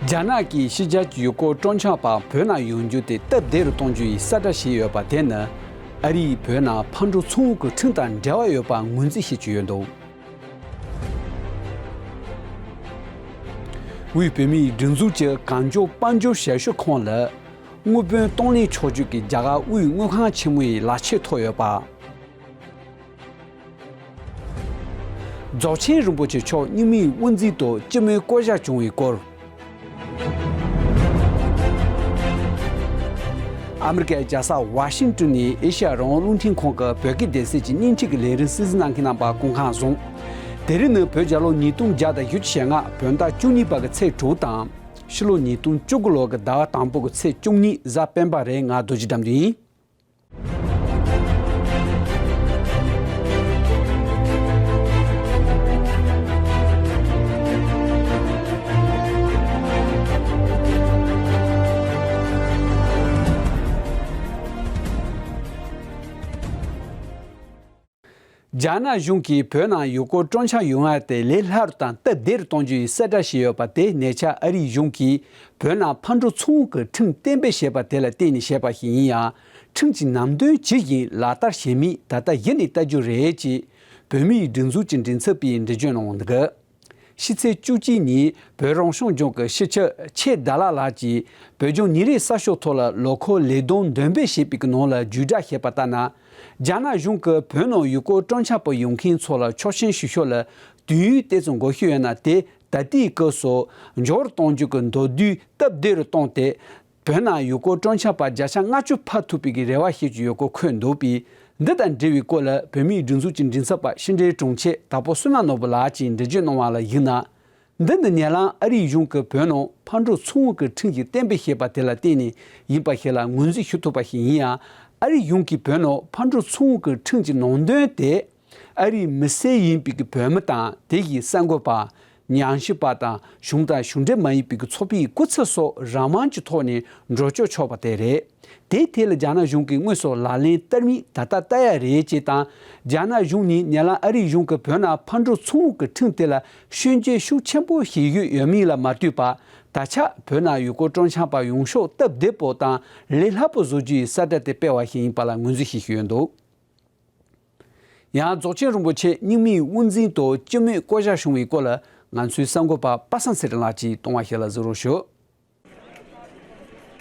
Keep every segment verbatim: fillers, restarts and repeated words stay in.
རྒྱ་ནག་གིས་ཕྱི་རྒྱལ་གྱི་ཡུལ་སྐོར་སྤྲོ་འཆམ་པ་བོད་ནང་ཡོང་རྒྱུ་དེ་སྟབས་བདེ་རུ་གཏོང་རྒྱུ་ཡི་གསལ་བསྒྲགས་བྱས་ཡོད་པ་དེ་ནི་ཨ་རིས་བོད་ནང་ཕར་འགྲོ་ཚུར་འོང་གི་ཁྲིམས་དང་འབྲེལ་བ་ཡོད་པ་ངོས་འཛིན་བྱེད་ཀྱི་ཡོད་འདུག་དབུས་བོད་མིའི་སྒྲིག་འཛུགས་ཀྱི་གང་མགྱོགས་དཔལ་འབྱོར་ཞབས་ཞུ་ཁང་ལ། དངུལ་དཔོན་སྟོང་ལེན་ཆོག་རྒྱུ་གི་རྒྱ་གར་དབུས་དངུལ་ཁང་ཆེན་མོ་ཡི་ལག་ཁྱེར་ཐོབ་ཡོད་པ། རྫོགས་ཆེན་རིན་པོ་ཆེ་མཆོག་རྙིང་མའི་དབུ་འཛིན་དུ་སྤྱི་མོས་བསྐོ་གཞག་བྱུང་བའི་སྐོར། ཨ་མི་རི་ཀའི་རྒྱལ་ས་ཝ་ཤིང་ཏོན་ནས་ཨེ་ཤ་ཡ་རང་དབང་རླུང་འཕྲིན་ཁང་གི་བོད་སྐད་སྡེ་ཚན་གྱི་བརྙན་འཕྲིན་གྱི་ལས་རིམ་གསན་གཟིགས་གནང་མཁན་རྣམ་པ་སྐུ་ཁམས་བཟང་། དེ་རིང་ནི་བོད་རྒྱལ་ལོ་ཉིས་སྟོང་བརྒྱ་དང་བཞི་བཅུ་ཞེ་ལྔ་བོད་ཟླ་བཅུ་གཉིས་པ་གི་ཚེས་དྲུག་དང་། ཕྱི་ལོ་ཉིས་སྟོང་བཅུ་དགུ་ལོ་གི་ཟླ་བ་དང་པོ་གི་ཚེས་བཅུ་གཉིས་གཟའ་སྤེན་པ་རེད། ང་རྡོ་རྗེ་དགྲ་འདུལ་ཡིན། རྒྱ་ནག་གཞུང་གིས་བོད་ནང་ཡུལ་སྐོར་སྤྲོ་འཆམ་ཡོང་ཡ་དེ་ལས་སླ་རུ་དང་སྟབས་བདེ་རུ་གཏོང་རྒྱུ་ཡི་གསལ་བསྒྲགས་བྱས་ཡོད་པ་དེ་ཉེ་ཆར་ཨ་རིའི་གཞུང་གིས་བོད་ནང་ཕར་འགྲོ་ཚུར་འོང་གི་ཁྲིམས་གཏན་འབེབས་བྱས་པ་དེ་ལ་བརྟེན་ནས་བྱས་པ་ཞིག་ཡིན་ཡང་། ཁྲིམས་ཀྱི་ནང་དོན་ཇི་བཞིན་ལག་བསྟར་བྱེད་མིན་ད་ལྟ་གཞི་ནས་ལྟ་རྒྱུ་རེད་ཅེས་བོད་མིའི་སྒྲིག་འཛུགས་ཀྱི་མགྲིན་ཚབ་པས་འགྲེལ་བརྗོད་གནང་འདུག་ཕྱི་ཚེས་བཅུ་གཅིག་ཉིན་བོད་རང་སྐྱོང་ལྗོངས་ཀྱི་སྤྱི་ཁྱབ་ཆེ་ཟླ་ལགས་ཀྱིས་བོད་ལྗོངས་ཉིན་རེའི་གསར་ཤོག་ཐོག་ལ་ལོ་འཁོར་ལས་དོན་འདོན་སྤེལ་བྱས་པའི་ནང་ལ་བརྒྱུད་བསྒྲགས་བྱས་པ་ལྟར་ན། རྒྱ་ནག་གཞུང་གིས་བོད་ནང་ཡུལ་སྐོར་སྤྲོ་འཆམ་པ་ཡོང་མཁན་ཚོ་ལ་ཆོག་མཆན་ཞུ་ཕྱོགས་ལ་དུས་ཡུན་དེ་ཙམ་འགོར་གྱི་ཡོད་ན་དེ་ད་ལྟའི་སྐབས་སུ་མགྱོགས་རུ་གཏོང་རྒྱུ་གི་མདོར་བསྡུས་སྟབས་བདེ་རུ་བཏང་སྟེ། བོད་ནང་ཡུལ་སྐོར་སྤྲོ་འཆམ་པ་བརྒྱ་ཆ་ལྔ་བཅུ་ཕར་ཐུག་པའི་གི་རེ་བ་བྱེད་ཀྱི་ཡོད་སྐོར་འཁོད་འདུག་པས། འདི་དང་འབྲེལ་བའི་སྐོར་ལ་བོད་མིའི་སྒྲིག་འཛུགས་ཀྱི་མགྲིན་ཚབ་པ་ཤེས་འབྲེལ་དྲུང་ཆེ་དྭགས་པོ་བསོད་ནམས་ནོར་བུ་ལགས་ཀྱིས་འགྲེལ་བརྗོད་གནང་བ་ལ་གཞིགས་ན། འདི་ནི་ཉེ་ལམ་ཨ་རིའི་གཞུང་གིས་བོད་ནང་ཕར་འགྲོ་ཚུར་འོང་གི་ཁྲིམས་ཀྱི་གཏན་འབེབས་བྱས་པ་དེ་ལ་བརྟེན་ནས་ཡིན་པ་ཞིག་ལ་ངོས་འཛིན་ཞུ་ཐུབ་པ་ཞིག་ཡིན་ཡང་། ཨ་རིའི་གཞུང་གིས་བོད་ནང་ཕར་འགྲོ་ཚུར་འོང་གི་ཁྲིམས་ཀྱི་ནང་དོན་དེ། ཨ་རིའི་མི་སེར་ཡིན་པའི་གི་བོད་མི་དང་དེ་ཡི་གསར་འགོད་པ། ཉམས་ཞིབ་པ་དང་གཞུང་དང་གཞུང་འབྲེལ་མ་ཡིན་པའི་གི་ཚོགས་པའི་སྐུ་ཚབ་སོགས་རང་དབང་གི་ཐོག་ནས་འགྲོ་སྐྱོད་ཆོག་པ་དེ་རེད། དེའི་ཐད་ལ་རྒྱ་ནག་གཞུང་གིས་དངོས་སུ་ལག་ལེན་བསྟར་མིན་ད་ལྟ་ལྟ་ཡ་རེད་ཅེས་དང་། རྒྱ་ནག་གཞུང་ནས་ཉེ་ལམ་ཨ་རིའི་གཞུང་གིས་བོད་ནང་ཕར་འགྲོ་ཚུར་འོང་གི་ཁྲིམས་དེ་ལ་སྐྱོན་བརྗོད་ཤུགས་ཆེན་པོ་བྱེད་ཀྱི་ཡོད་མིན་ལ་མ་ལྟོས་པར། ད་ཆ་བོད་ནང་ཡུལ་སྐོར་སྤྲོ་འཆམ་པ་ཡོང་ཕྱོགས་སྟབས་བདེ་པོ་དང་ལས་སླ་པོ་བཟོ་རྒྱུ་ཡི་གསལ་བསྒྲགས་དེ་སྤེལ་བ་ཞིག་ཡིན་པ་ལ་ངོས་འཛིན་བྱེད་ཀྱི་ཡོད་འདུག་ཡང་རྫོགས་ཆེན་རིན་པོ་ཆེ་རྙིང་མའི་དབུ་འཛིན་དུ་སྤྱི་མོས་བསྐོ་གཞག་བྱུང་བའི་སྐོར་ལ་ང་ཚོའི་གསར་འགོད་པ་པ་སངས་ཚེ་རིང་ལགས་ཀྱིས་གཏོང་བ་ཞིག་ལ་གཟིགས་རོགས་ཞུ།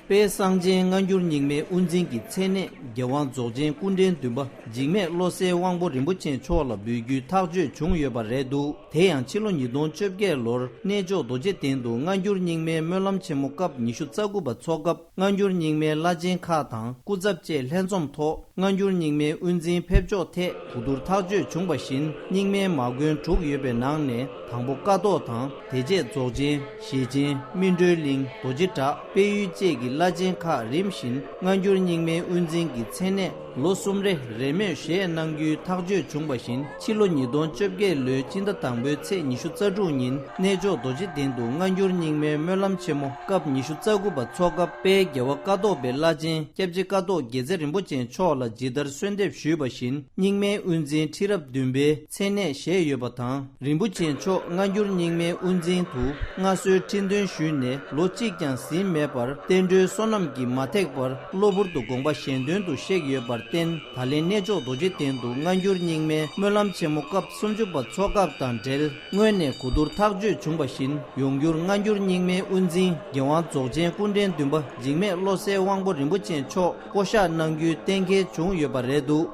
དཔལ་གསང་ཆེན་སྔ་འགྱུར་རྙིང་མའི་དབུ་འཛིན་གྱི་མཚན་གནས་རྒྱལ་དབང་རྫོགས་ཆེན་སྐུ་ཕྲེང་བདུན་པ་འཇིགས་མེད་བློ་གསལ་དབང་པོ་རིན་པོ་ཆེ་མཆོག་ལ་འབུལ་རྒྱུའི་ཐག་གཅོད་བྱུང་ཡོད་པ་རེད་འདུག་དེ་ཡང་ཕྱི་ལོ་ཉིས་སྟོང་བཅོ་བརྒྱད་ལོར་གནས་མཆོག་རྡོ་རྗེ་གདན་དུ་སྔ་འགྱུར་རྙིང་མའི་སྨོན་ལམ་ཆེན་མོ་སྐབས་ཉི་ཤུ་རྩ་དགུ་པ་འཚོགས་སྐབས། སྔ་འགྱུར་རྙིང་མའི་བླ་ཆེན་ཁག་དང་སྐུ་ཚབ་བཅས་ལྷན་འཛོམས་ཐོག་སྔ་འགྱུར་རྙིང་མའི་དབུ་འཛིན་ཕེབས་འབྱོར་ཐད་གོ་བསྡུར་ཐག་གཅོད་བྱུང་བ་བཞིན། རྙིང་མའི་མ་དགོན་དྲུག་ཡོད་པའི་ནང་ནས་དང་པོ་ཀ་ཐོག་དང་། དེ་རྗེས་རྫོགས་ཆེན། ཞེ་ཆེན། སྨིན་གྲོལ་གླིང་། རྡོ་རྗེ་བྲག། དཔལ་ཡུལ་བཅས་ཀྱི་བླ་ཆེན་ཁག་རིམ་བཞིན་སྔ་འགྱུར་རྙིང་མའི་དབུ་འཛིན་གྱི་མཚན་གནས་ལོ་གསུམ་རེ་རེས་མོས་བཞེས་གནང་རྒྱུའི་ཐག་གཅོད་བྱུང་བ་བཞིན། ཕྱི་ལོ་ཉིས་སྟོང་བཅོ་བརྒྱད་ལོའི་སྤྱི་ཟླ་དང་པོའི་ཚེས་ཉི་ཤུ་རྩ་དྲུག་ཉིན་གནས་མཆོག་རྡོ་རྗེ་གདན་དུ་སྔ་འགྱུར་རྙིང་མའི་སྨོན་ལམ་ཆེན་མོ་སྐབས་ཉི་ཤུ་རྩ་དགུ་པ་འཚོགས་སྐབས། དཔལ་རྒྱལ་བ་ཀ་ཐོག་པའི་བླ་ཆེན་སྐྱབས་རྗེ་ཀ་ཐོག་དགེ་རྩེ་རིན་པོ་ཆེ་མཆོག་ལ་ཇི་ལྟར་གསོལ་འདེབས་ཞུས་པ་བཞིན། རྙིང་མའི་དབུ་འཛིན་ཁྲི་རབས་བདུན་པའི་མཚན་གནས་བཞེས་ཡོད་པ་དང་། རིན་པོ་ཆེ་མཆོག་སྔ་འགྱུར་རྙིང་མའི་དབུ་འཛིན་དུ་མངའ་གསོལ་ཁྲི་འདོན་ཞུས་ནས་ལོ་གཅིག་ཀྱང་ཟིན་མེད་པར། བསྟན་འགྲོའི་བསོད་ནམས་ཀྱིས་མ་ཐེག་པར། གློ་བུར་དུ་དགོངས་པ་གཞན་དོན་དུ་གཤེགས་ཡོད་པར་བརྟེན། ད་ལན་གནས་མཆོག་རྡོ་རྗེ་གདན་དུ་སྔ་འགྱུར་རྙིང་མའི་སྨོན་ལམ་ཆེན་མོ་སྐབས་སུམ་ཅུ་པ་འཚོགས་སྐབས་དང་འབྲེལ། སྔོན་ནས་གོ་བསྡུར་ཐག་གཅོད་བྱུང་བ་བཞིན། ཡོང་འགྱུར་སྔ་འགྱུར་རྙིང་མའི་དབུ་འཛིན་རྒྱལ་དབང་རྫོགས་ཆེན་སྐུ་ཕྲེང་བདུན་པ་འཇིགས་མེད་བློ་གསལ་དབང་པོ་རིན་པོ་ཆེ་མཆོག་བསྐོ་གཞག་གནང་རྒྱུའི་གཏན་འཁེལ་བྱུང་ཡོད་པ་རེད་འདུག་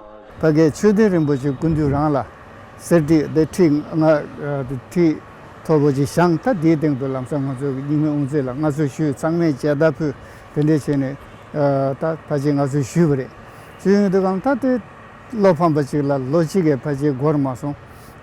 ཕ་གིའི་ཆོས་ལྡན་རིན་པོ་ཆེ་སྐུ་མདུན་རང་ལ་གསེར་ཁྲི་དེ་ཁྲི་ལྔ་ཁྲི་མཐོ་པོ་ཅིག་བཞེངས། ད་དེའི་སྟེང་དུ་ལམ་སང་ང་ཚོ་རྙིང་མའི་དབུ་འཛིན་ལ་མངའ་གསོལ་ཞུས། ཚང་མས་མཇལ་དར་ཕུལ། དེ་འདྲས་བྱས་ནས་ད་ཕལ་ཆེར་མངའ་གསོལ་ཞུས་པ་རེད། ཞུས་ཡོང་དུས་གང་ད་དེ། བློ་ཕམ་པ་ཅིག་ལ་ལོ་གཅིག་གི་ཕལ་ཆེར་འགོར་མ་སོང་།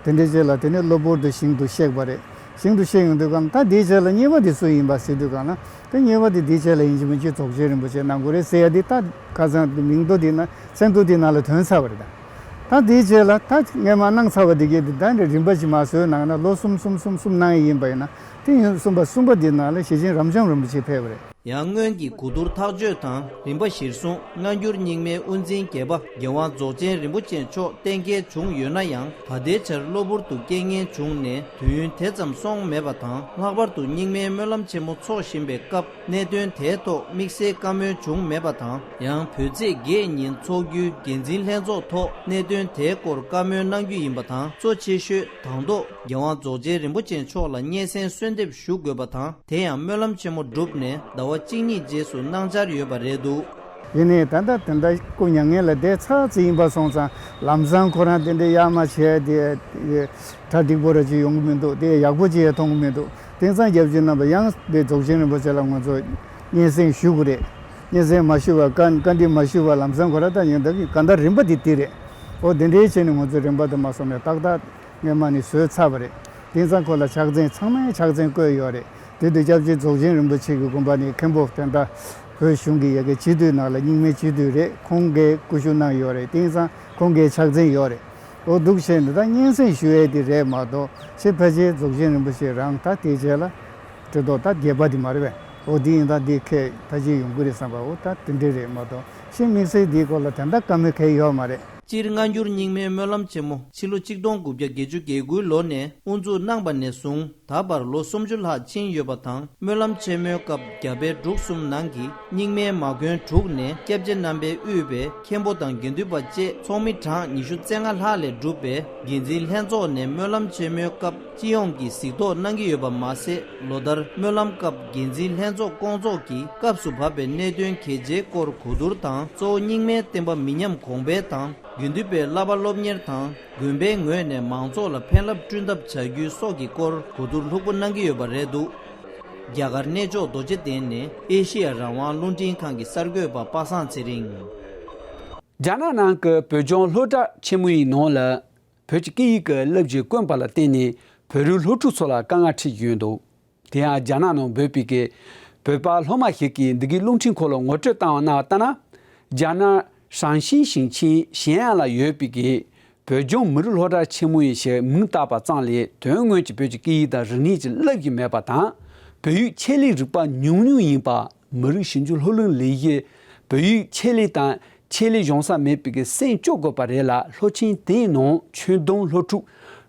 དེ་འདྲའི་རྗེས་ལ་དེ་ནས་གློ་བུར་དུ་ཞིང་དུ་གཤེགས་པ་རེད། ཞིང་དུ་གཤེགས་ཡོང་དུས་གང་ད་དེའི་རྗེས་ལ་གཉིས་པ་དེ་སུ་ཡིན་པ་ཟེར་དུས་གང་ན། དེ་གཉིས་པ་དེ་དེའི་རྗེས་ལ་ཡིན་གཅིག་མིན་གཅིག་རྫོགས་ཆེན་རིན་པོ་ཆེ་གནང་དགོས་རེད་ཟེར་ཡ་དེ་ད་ཁ་སང་མིང་ཐོ་དེ་ན་མཚན་ཐོ་དེ་ནང་ལ་ཐོན་ཚར་བ་རེད་ད། ད་དེའི་རྗེས་ལ་ད་སྔས་མ་གནང་ཚར་བ་དེ་གས་དེ་ད་ནི་རིམ་པ་ཅིག་མ་བཟོས་གནང་ན་ལོ་གསུམ་གསུམ་གསུམ་གསུམ་གནང་ཡི་ཡིན་པ་ཡིན་ན། དེ་ཡིན་གསུམ་པ་གསུམ་པ་དེ་ནང་ལ་ཞེ་ཆེན་རབ་འབྱམས་རིན་པོ་ཆེ་ཕེབས་པ་རེད། ཡང་སྔོན་གྱི་གོ་བསྡུར་ཐག་གཅོད་དང་རིམ་པ་གཞིར་བཟུང་སྔ་འགྱུར་རྙིང་མའི་དབུ་འཛིན་བརྒྱད་པ་རྒྱལ་དབང་རྫོགས་ཆེན་རིན་པོ་ཆེ་མཆོག་གཏན་འཁེལ་བྱུང་ཡོད་ན་ཡང་། ད་ལྟའི་ཆར་གློ་བུར་དུ་རྐྱེན་ངན་བྱུང་ནས་དུས་ཡུན་དེ་ཙམ་སོང་མེད་པ་དང་། ལྷག་པར་དུ་རྙིང་མའི་སྨོན་ལམ་ཆེན་མོ་འཚོགས་བཞིན་པའི་སྐབས་གནད་དོན་དེའི་ཐོག་དམིགས་བསལ་བཀའ་མོལ་བྱུང་མེད་པ་དང་། ཡང་བོད་ཚེས་བརྒྱད་ཉིན་འཚོགས་རྒྱུའི་འགན་འཛིན་ལྷན་ཚོགས་ཐོག་གནད་དོན་དེའི་སྐོར་བཀའ་མོལ་གནང་རྒྱུ་ཡིན་པ་དང་། གཙོ་ཆེ་ཤོས་དང་ཐོག་རྒྱལ་དབང་རྫོགས་ཆེན་རིན་པོ་ཆེ་མཆོག་ལ་སྙན་སེང་གསོལ་འདེབས་ཞུ་དགོས་པ་དང་། དེ་ཡང་སྨོན་ལམ་ཆེན་མོ་གྲུབ་ནས་ཟླ་བ་གཅིག་གཉིས་རྗེས་སུ་གནང་འཆར་ཡོད་པ་རེད་འདུག། ཡིན་ནའི་ད་ལྟ་དེ་འདྲ་སྐུ་མྱ་ངན་ལས་འདས་ཚར་ཙམ་ཡིན་པ་སོང་ཙང་། ལམ་སང་ཁོ་རང་དེ་འདྲའི་ཡར་མར་བྱས་ཏེ་གྲ་འགྲིག་པོ་ར་ཅིག་ཡོང་གི་མི་འདུག། དེ་ཡག་པོ་ཅིག་ཡང་མཐོང་གི་མི་འདུག། དེང་སང་རྒྱབ་ཀྱི་རྣམ་པ་ཡང་དེ་རྫོགས་ཆེན་རིན་པོ་ཆེ་ལ་ང་ཚོ་སྙན་སེང་ཞུ་དགོས་རེད། སྙན་སེང་མ་ཞུ་བར་བཀའ་བཀའ་འདྲི་མ་ཞུ་བར་ལམ་སང་ཁོ་རང་ད་ཡང་ད་གི་གང་ལྟར་རིམ་པ་དེ་དེ་རེད། འོ་དེ་འདྲའི་བྱས་ནས་ང་ཚོ་རིམ་པ་དེ་མ་སོང་ནས་ཏག་ཏག་སྔས་མ་ནས་བཟོས་ཚར་བ་རེད། དེང་སང་ཁོ་ལ་ཕྱག་མཚན་ཚང་མས་ཕྱག་མཚན་བཀོད་ཡོད་རེད། དེ་དུས་སྐྱབས་རྗེ་རྫོགས་ཆེན་རིན་པོ་ཆེ་གི་དགོངས་པ་ནི་མཁན་པོ་དེ་འདྲ་བོད་གཞུང་གི་ཡ་གི་སྤྱི་འཐུས་ནང་ལ་རྙིང་མའི་སྤྱི་འཐུས་རེད། ཁོང་གིས་སྐུ་ཞུ་གནང་ཡོད་རེད། དེང་སང་ཁོང་གིས་ཕྱག་མཚན་ཡོད་རེད། འོ་འདུག་བྱས་ནས་ད་སྙན་སེང་ཞུ་ཡས་དེ་རེད་མ་གཏོགས་ཕྱི་ཕལ་ཆེར་རྫོགས་ཆེན་རིན་པོ་ཆེ་རང་ད་དེ་རྗེས་ལ་གྲོས་ཐོག་ད་རྒྱས་པ་དེ་མ་རེད་པས། འོ་དེ་ཡིན་ད་དེ་ཁས་ཕལ་ཆེར་ཡོང་གི་རེད་བསམ་པ། འོ་ད་དེ་འདྲས་རེད་མ་གཏོགས་ཕྱི་དམིགས་བསལ་དེའི་སྐོར་ལ་དེ་འདྲ་བཀའ་མོལ་གལ་ཡོད་མ་རེད། སྤྱིར་སྔ་འགྱུར་རྙིང་མའི་སྨོན་ལམ་ཆེན་མོ་ཕྱི་ལོ་ཆིག་སྟོང་དགུ་བརྒྱ་བརྒྱད་ཅུ་གྱ་དགུའི་ལོ་ནས་དབུ་འཛུགས་གནང་པ་ནས་བཟུང་ད་བར་ལོ་སུམ་ཅུ་ལྷག་ཕྱིན་ཡོད་པ་དང་། སྨོན་ལམ་ཆེན་མོའི་སྐབས་རྒྱ་བལ་འབྲུག་གསུམ་ནང་གི་རྙིང་མའི་མ་དགོན་དྲུག་ནས་སྐྱབས་རྗེ་རྣམ་པས་དབུས་པའི་མཁན་པོ་དང་དགེ་འདུན་པ་བཅས་ཚོགས་མི་གྲངས་ཉི་ཤུ་རྩ་ལྔ་ལྷག་ལས་གྲུབ་པའི་འགན་འཛིན་ལྷན་ཚོགས་ནས་སྨོན་ལམ་ཆེན་མོའི་སྐབས་སྤྱི་ཡོངས་ཀྱི་གཟིགས་རྟོག་གནང་གི་ཡོད་པ་མ་ཟད། ལོ་ལྟར་སྨོན་ལམ་སྐབས་འགན་འཛིན་ལྷན་ཚོགས་སྐོང་ཚོགས་ཀྱིས་སྐབས་སུ་བབས་པའི་གནད་དོན་གལ་ཆེའི་སྐོར་གོ་བསྡུར་དང་། གཙོ་བོ་རྙིང་མའི་བསྟན་པ་མི་ཉམས་གོང་འཕེལ་དང་། དགེ་འདུན་པའི་བསླབ་པ་སློབ་གཉེར་དང་། དགོན་པའི་ངོས་ནས་མང་ཚོགས་ལ་ཕན་རླབས་བསྐྲུན་ཐབས་བྱ་རྒྱུའི་སོགས་ཀྱི་སྐོར་གོ་བསྡུར་ལྷུག་པོ་གནང་གི་ཡོད་པ་རེད་འདུག། རྒྱ་གར་གནས་མཆོག་རྡོ་རྗེ་གདན་ནས་ཨེ་ཤི་ཡ་རང་དབང་རླུང་འཕྲིན་ཁང་གི་གསར་འགོད་པ་པ་སངས་ཚེ་རིང་། རྒྱ་ནག་ནང་གི་བོད་ལྗོངས་སློབ་གྲྭ་ཆེན་མོ་ཡི་ནང་ལ་བོད་ཀྱི་སྐད་ཡིག་གི་བསླབ་བྱ་དཀོན་པ་ལ་བརྟེན་ནས་བོད་རིགས་སློབ་ཕྲུག་ཚོ་ལ་དཀའ་ངལ་འཕྲད་ཀྱི་ཡོད་འདུག། དེ་ཡང་རྒྱ་ནག་ནང་བོད་པའི་གི་བོད་པ་སློབ་མ་ཞིག་གིས་འདི་གའི་རླུང་འཕྲིན་ཁང་ལ་ངོ་སྤྲོད་བཏང་བ་ལྟར་ན། རྒྱ་ནག་ཧྲང་ཤིན་ཞིང་ཆེན་ཞན་ཡན་ལ་ཡོད་པའི་གི་བོད་ལྗོངས་མི་རིགས་སློབ་གྲྭ་ཆེན་མོ་ཡི་ཞེས་མིང་བཏགས་པ་ཙམ་ལས་དོན་དངོས་ཀྱི་བོད་ཀྱི་སྐད་ཡིག་དང་རིག་གནས་ཀྱི་བསླབ་ཀྱི་མེད་པ་དང་། བོད་ཡིག་ཆེད་ལས་རིག་པ་ཉུང་ཉུང་ཡིན་པ། མི་རིགས་ཞིབ་འཇུག་སློབ་གླིང་ལས་གཞི་བོད་ཡིག་ཆེད་ལས་དང་ཆེད་ལས་གཞུང་ས་མེད་པའི་གི་སེམས་སྐྱོ་དགོས་པ་རེད་ལ། སློབ་ཆེན་དེའི་ནང་ཆོས་དོན་སློབ་ཕྲུག་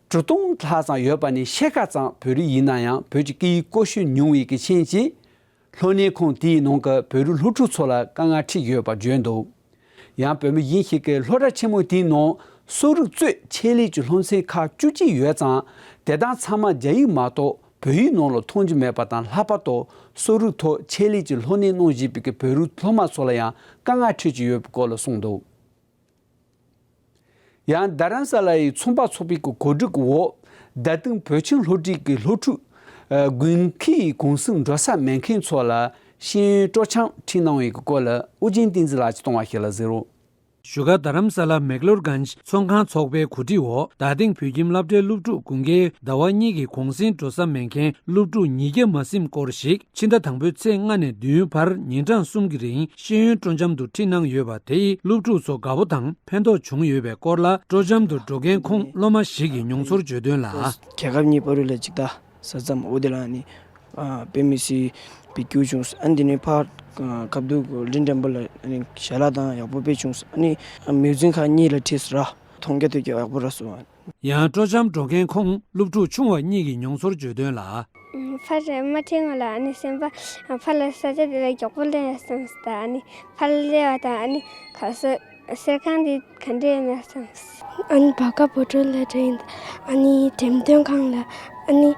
དྲུག་སྟོང་ལྷག་ཙམ་ཡོད་པ་ནི་ཕྱེད་ཀ་ཙམ་བོད་རིགས་ཡིན་ན་ཡང་། བོད་ཀྱི་སྐད་ཡིག་གོ་ཤེས་ཉུང་བའི་གི་རྐྱེན་གྱིས། སློབ་གཉེར་ཁང་དེའི་ནང་གི་བོད་རིགས་སློབ་ཕྲུག་ཚོ་ལ་དཀའ་ངལ་འཕྲད་ཡོད་པ་བརྗོད་འདུག། ཡང་བོད་མི་གཞན་ཞིག་གིས་སློབ་གྲྭ་ཆེན་མོ་དེའི་ནང་གསོ་རིག་གཙོས་ཆེད་ལས་ཀྱི་སློབ་ཚན་ཁག་བཅུ་གཅིག་ཡོད་ཙང་། དེ་དག་ཚང་མ་རྒྱ་ཡིག་མ་གཏོགས་བོད་ཡིག་ནང་ལ་མཐོང་རྒྱུ་མེད་པ་དང་། ལྷག་པར་དུ་གསོ་རིག་ཐོག་ཆེད་ལས་ཀྱི་སློབ་གཉེར་གནང་བཞིན་པའི་གི་བོད་རིགས་སློབ་མ་ཚོ་ལ་ཡང་དཀའ་ངལ་འཕྲད་ཀྱི་ཡོད་པའི་སྐོར་ལ་གསུངས་འདུག། ཡང་རྡ་རམ་ས་ལ་ཡི་ཚོང་པ་ཚོགས་པའི་གི་གོ་སྒྲིག་གི་འོག་རྡ་སྟེང་བོད་ཁྱིམ་སློབ་གྲྭའི་གི་སློབ་ཕྲུག་ཨ་དགུན་ཁའི་གུང་སེང་འགྲོ་ས་མེད་མཁན་ཚོ་ལ་ཤེས་ཡོན་སྤྲོ་འཆམ་ཁྲིད་གནང་བའི་གི་སྐོར་ལ་ཨོ་རྒྱན་བསྟན་འཛིན་ལགས་ཀྱིས་གཏོང་བ་ཞིག་ལ་གཟིགས་རོགས། བཞུགས་སྒར་རྡ་རམ་ས་ལ་མེག་ལོར་གྷན་ཇི་ཚོང་ཁང་ཚོགས་པའི་གོ་སྒྲིག་འོག་རྡ་སྟེང་བོད་ཁྱིམ་སློབ་གྲྭའི་སློབ་ཕྲུག་དགུན་ཁའི་ཟླ་བ་གཉིས་ཀྱི་གུང་སེང་འགྲོ་ས་མེད་མཁན་སློབ་ཕྲུག་ཉིས་བརྒྱ་མ་ཟིན་སྐོར་ཞིག་ཕྱི་ཟླ་དང་པོའི་ཚེས་ལྔ་ནས་བདུན་བར་ཉིན་གྲངས་གསུམ་གྱི་རིང་ཤེས་ཡོན་སྤྲོ་འཆམ་དུ་ཁྲིད་གནང་ཡོད་པ། དེ་ཡིས་སློབ་ཕྲུག་ཚོ་དགའ་པོ་དང་ཕན་ཐོགས་བྱུང་ཡོད་པའི་སྐོར་ལ་སྤྲོ་འཆམ་དུ་འགྲོ་མཁན་ཁོང་སློབ་མ་ཞིག་གིས་མྱོང་ཚོར་བརྗོད་དོན་ལ། རྒྱལ་ཁབ་གཉིས་བར་ལ་ཅིག་ད་ས་མཚམས་འོ་དེ་ལ་ནི་དཔེ་མི་སྲིད་པའི་སྐྱིད་པོ་བྱུང་། ཨ་ནི་དེ་ནས་ཕར་ཁ་བསྡུ་གླིང་ཕྲན་བུ་ལ་ནི་ཞལ་ལག་དང་ཡག་པོ་དཔེ་བྱུང་། ཨ་ནི་མིའུ་ཛིན་ཁང་གཉིས་ལ་ཁྲིད་སོང་ར། མཐོང་རྒྱ་ཐོས་རྒྱ་ཡག་པོ་ར་སོང་། ཡང་སྤྲོ་འཆམ་འགྲོ་མཁན་ཁོང་སློབ་ཕྲུག་ཆུང་བ་གཉིས་ཀྱིས་མྱོང་ཚོར་བརྗོད་དོན་ལ། ཕར་མ་ཁྲིད་སྔོན་ལ་ཨ་ནི་སེམས་པ་ཕར་ལ་ས་ཆ་དེ་ལ་མགྱོགས་པོ་སླེབས་ཡ་བསམ་སོང་། ད་ཨ་ནི་ཕར་སླེབས་པ་དང་ཨ་ནི་ག་ས་གསེར་ཁང་དེ་ག་འདྲ་ཡིན་ན་བསམ་སོང་། ཨ་ནི་བར་སྐབས་བོད་ཕྲུག་ལ་འདྲ་ཡིན། ད་ཨ་ནི་འགྲེམས་སྟོན་ཁང་ལ་ཨ་ནི་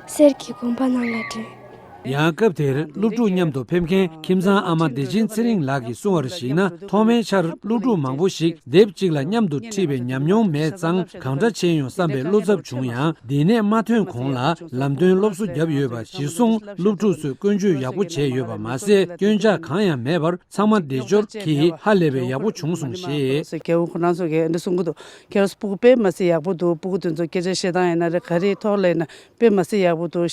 གསེར་གྱི་དགོན་པ་ནང་ལ་འགྲོ། ཡང་སྐབས་དེར་སློབ་ཕྲུག་མཉམ་དུ་ཕེབས་མཁན་ཁྱིམ་ཚང་ཨ་མ་བདེ་ཆེན་ཚེ་རིང་ལགས་ཀྱིས་གསུངས་པར་གཞིགས་ན། ཐོག་མའི་ཆར་སློབ་ཕྲུག་མང་པོ་ཞིག་དེབ་གཅིག་ལ་མཉམ་དུ་ཁྲིད་པའི་ཉམས་མྱོང་མེད་ཙང་། གང་འདྲ་བྱས་ཡོང་བསམ་པའི་བློ་འཚབ་བྱུང་ཡང་། འདི་ནས་མ་ཐོན་གོང་ལ་ལམ་སྟོན་སློབ་གསོ་བརྒྱབ་ཡོད་པ་གཞིར་བཟུང་། སློབ་ཕྲུག་ཚོས་ཀུན་སྤྱོད་ཡག་པོ་བྱས་ཡོད་པ་མ་ཟད། སྐྱོན་ཆ་གང་ཡང་མེད་པར་ཚང་མ་བདེ་འབྱོར་གྱིས་ཧ་ལས་པའི་ཡག་པོ་བྱུང་སོང་ཞེས། རྒན་པོ་ཁོ་རང་ཚོ་གིས་འདི་གསུང་གི་འདུག། ཁྱེད་རང་ཚོ་སྤུ་གུ་དཔེ་མ་སྲིད་ཡག་པོ་འདུག། སྤུ་གུ་དེ་ཚོ་སྐད་ཆ་བཤད་སྟངས་ཡིན་ན་རེད། ག་རེའི་ཐོག་ལ་ཡིན་ན་དཔེ་མ་སྲིད་ཡག་པོ་འདུག་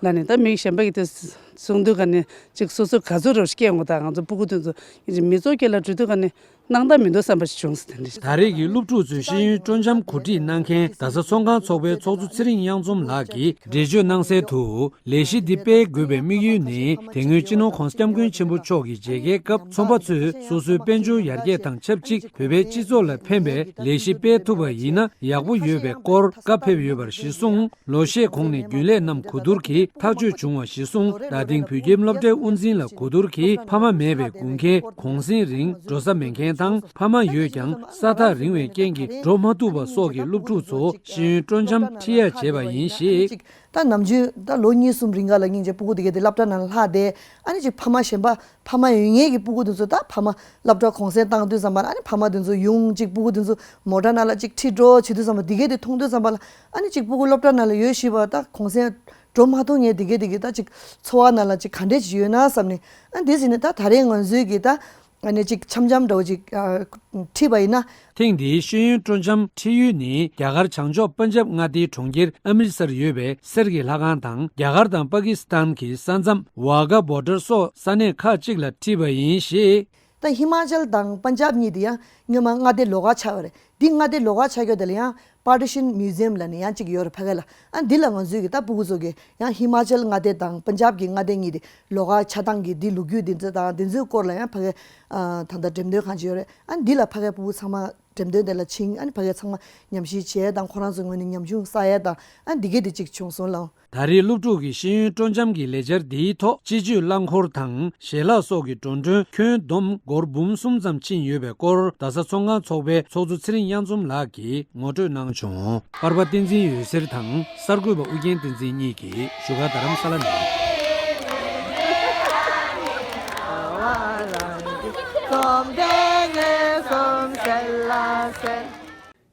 ལབ་ནས། ད་མི་གཞན་པ་གིས་དེ་ གསུང་དུས་ག་ནས་ཅིག་སོ་སོ་ག་ཚོད་རོགས་ཤིག་སྐད་འོང་དང་ང་ཚོ་སྤུ་གུ་དེ་ཚོ་ཡིན་ཅིག་མི་ཚོགས་སྐད་ལ་འགྲོ་དུས་ག་ནས་སྣང་དག་མི་འདུག་བསམ་པ་ཞིག་བྱུང་ཟེར་དེ་འདྲ། ད་རེས་ཀྱི་སློབ་ཕྲུག་ཚོའི་ཤེས་ཡོན་སྤྲོ་འཆམ་གོ་སྒྲིག་གནང་མཁན་རྡ་ས་ཚོང་ཁང་ཚོགས་པའི་ཚོགས་གཙོ་ཚེ་རིང་གཡང་འཛོམས་ལགས་ཀྱིས་འགྲེལ་བརྗོད་གནང་གསལ་དུ། ལས་གཞི་འདི་སྤེལ་དགོས་པའི་དམིགས་ཡུལ་ནི་དེ་སྔོན་སྤྱི་ནོར་༧གོང་ས་༧སྐྱབས་མགོན་ཆེན་པོ་མཆོག་གིས་མཇལ་ཁའི་སྐབས་ཚོང་པ་ཚོས་སོ་སོའི་དཔལ་འབྱོར་ཡར་རྒྱས་དང་ཆབས་ཅིག་བོད་པའི་སྤྱི་ཚོགས་ལ་ཕན་པའི་ལས་གཞི་སྤེལ་ཐུབ་པ་ཡིན་ན་ཡག་པོ་ཡོད་པའི་སྐོར་བཀའ་ཕེབས་ཡོད་པར་གཞི་བཟུང་། ལོ་ཤས་གོང་ནས་རྒྱུན་ལས་རྣམས་གོ་བསྡུར་གྱིས་ཐག་གཅོད་བྱུང་བ་གཞི་བཟུང་། རྡ་སྟེང་བོད་ཁྱིམ་སློབ་གྲྭའི་དབུ་འཛིན་ལ་གོ་བསྡུར་གྱིས་ཕ་མ་མེད་པའི་དགོས་མཁན་གུང་སེང་རིང་འགྲོ་ས་མེད་མཁན་དང་ཕ་མ་ཡོད་ཀྱང་ས་ཐག་རིང་བའི་རྐྱེན་གྱིས་འགྲོ་མ་ཐུབ་པ་སོགས་ཀྱི་སློབ་ཕྲུག་ཚོ་ཤེས་ཡོན་སྤྲོ་འཆམ་ཁྲིད་ཡ་བྱས་པ་ཡིན་ཞེས། ད་ནམ་རྒྱུན་ད་ལོ་གཉིས་གསུམ་རིང་ག་ལ་སྙིང་རྗེ་སྤུ་གུ་དེ་གས་དེ་སློབ་གྲྭ་ནང་ལྷག་བསྡད། ཨ་ནི་ཅིག་ཕ་མ་གཞན་པ་ཕ་མ་ཡོད་ངེས་ཀྱི་སྤུ་གུ་དེ་ཚོ་ད་ཕ་མ་སློབ་གྲྭ་གུང་སེང་བཏང་དུས་ཙམ་པ་ལ་ཨ་ནི་ཕ་མ་དེ་ཚོ་ཡོང་ཅིག་སྤུ་གུ་དེ་ཚོ་མོ་ཊ་ནང་ལ་ཅིག་ཁྲིད་འགྲོ་བྱེད་དུས་ཙམ་པ་དེ་གས་དེ་མཐོང་དུས་ཙམ་པ་ལ་ཨ་ནི་ཅིག་སྤུ་གུ་སློབ་གྲྭ་ནང་ལ་ཡོད་ཤི་བ་ད་གུང་སེང་འགྲོ་མ་ཐུབ་ངེས་དེ་གས་དེ་གས་ད་ཅིག་འཚོ་བ་ནང་ལ་ཅིག་ག་འདྲས་ཅིག་ཡོད་ན་བསམ་ནས་ཨ་འདི་ཟིན་ནས་ད་ད་རེས་ང་ཚོའི་གི་ད། ཨ་ནི་གཅིག་འཆམ་འཆམ་འདྲ་བོ་ཅིག་ཨ། ཁྲིད་པ་ཡིན་ན། ཐེངས་འདིའི་ཤེས་ཡོན་སྤྲོ་འཆམ་ཁྲིད་ཡུལ་ནི་རྒྱ་གར་བྱང་ཕྱོགས་པན་ཇབ་མངའ་སྡེའི་གྲོང་ཁྱེར་ཨ་མྲི་སར་ཡོད་པའི་གསེར་གྱི་ལྷ་ཁང་དང་རྒྱ་གར་དང་པ་ཀི་སི་ཐན་གྱི་ས་མཚམས་ཝཱ་གྷ་བོར་ཌར་སོགས་ས་གནས་ཁག་ཅིག་ལ་ཁྲིད་པ་ཡིན་ཞེས། ད་ཧི་མ་ཅལ་དང་པན་ཇབ་གཉིས་དེ་ཡང་སྔོན་མ་མངའ་སྡེ་ལོགས་ཀ་ཆགས་ཡོད་རེད། འདི་མངའ་སྡེ་ལོགས་ཀ་ཆགས་ཡོད་དེ་ལ་ཡང་། Partition Museum ལབ་ནས་ཡང་གཅིག་ཡོད་རེད་ཕ་གི་ལ། ཨ་འདི་ལ་ང་ཚོའི་གི་ད་སྤུ་གུ་ཚོ་གི་ཡང་ཧི་མ་ཅལ་མངའ་སྡེ་དང་པན་ཇབ་གི་མངའ་སྡེ་གཉིས་དེ་ལོགས་ཀ་ཆགས་སྟངས་ཀྱི་འདི་ལོ་རྒྱུས་འདི་ཚོ་དང་འདི་ཚོའི་སྐོར་ལ་ཡང་ཕ་གི་ཨ་ད་ལྟ་འགྲེམས་སྟོན་ཁང་ཅིག་ཡོད་རེད། ཨ་འདི་ལ་ཕ་གི་སྤུ་གུ་ཚང་མ་འགྲེམས་སྟོན་དེ་ལ་ཕྱིན་ཨ་ནི་ཕ་གི་ཚང་མ་ཉམས་ཞིབ་བྱས་དང་ཁོ་རང་ཚོ་ངོས་ནས་ཉམ་ཆུང་བསགས་ཡས་དང་ཨ་འདི་གས་དེ་གཅིག་བྱུང་སོང་ལགས། ད་རེས་སློབ་ཕྲུག་གི་ཤེས་ཡོན་སྤྲོ་འཆམ་གྱི་ལས་འཆར་འདིའི་ཐོག་སྤྱི་སྤྱོད་རླངས་འཁོར་དང་ཞལ་ལག་སོགས་ཀྱི་འགྲོ་གྲོན་ཁྱོན་བསྡོམས་སྒོར་འབུམ་གསུམ་ཙམ་ཕྱིན་ཡོད་པའི་སྐོར་རྡ་ས་ཚོང་ཁང་ཚོགས་པའི་ཚོགས་གཙོ་ཚེ་རིང་གཡང་འཛོམས་ལགས་ཀྱིས་ངོ་སྤྲོད་གནང་བྱུང་། པར་པ་བསྟན་འཛིན་འོད་ཟེར་དང་གསར་འགོད་པ་ཨུ་རྒྱན་བསྟན་འཛིན་གཉིས་ཀྱིས་བཞུགས་སྒར་རྡ་རམ་ས་ལ་ནས།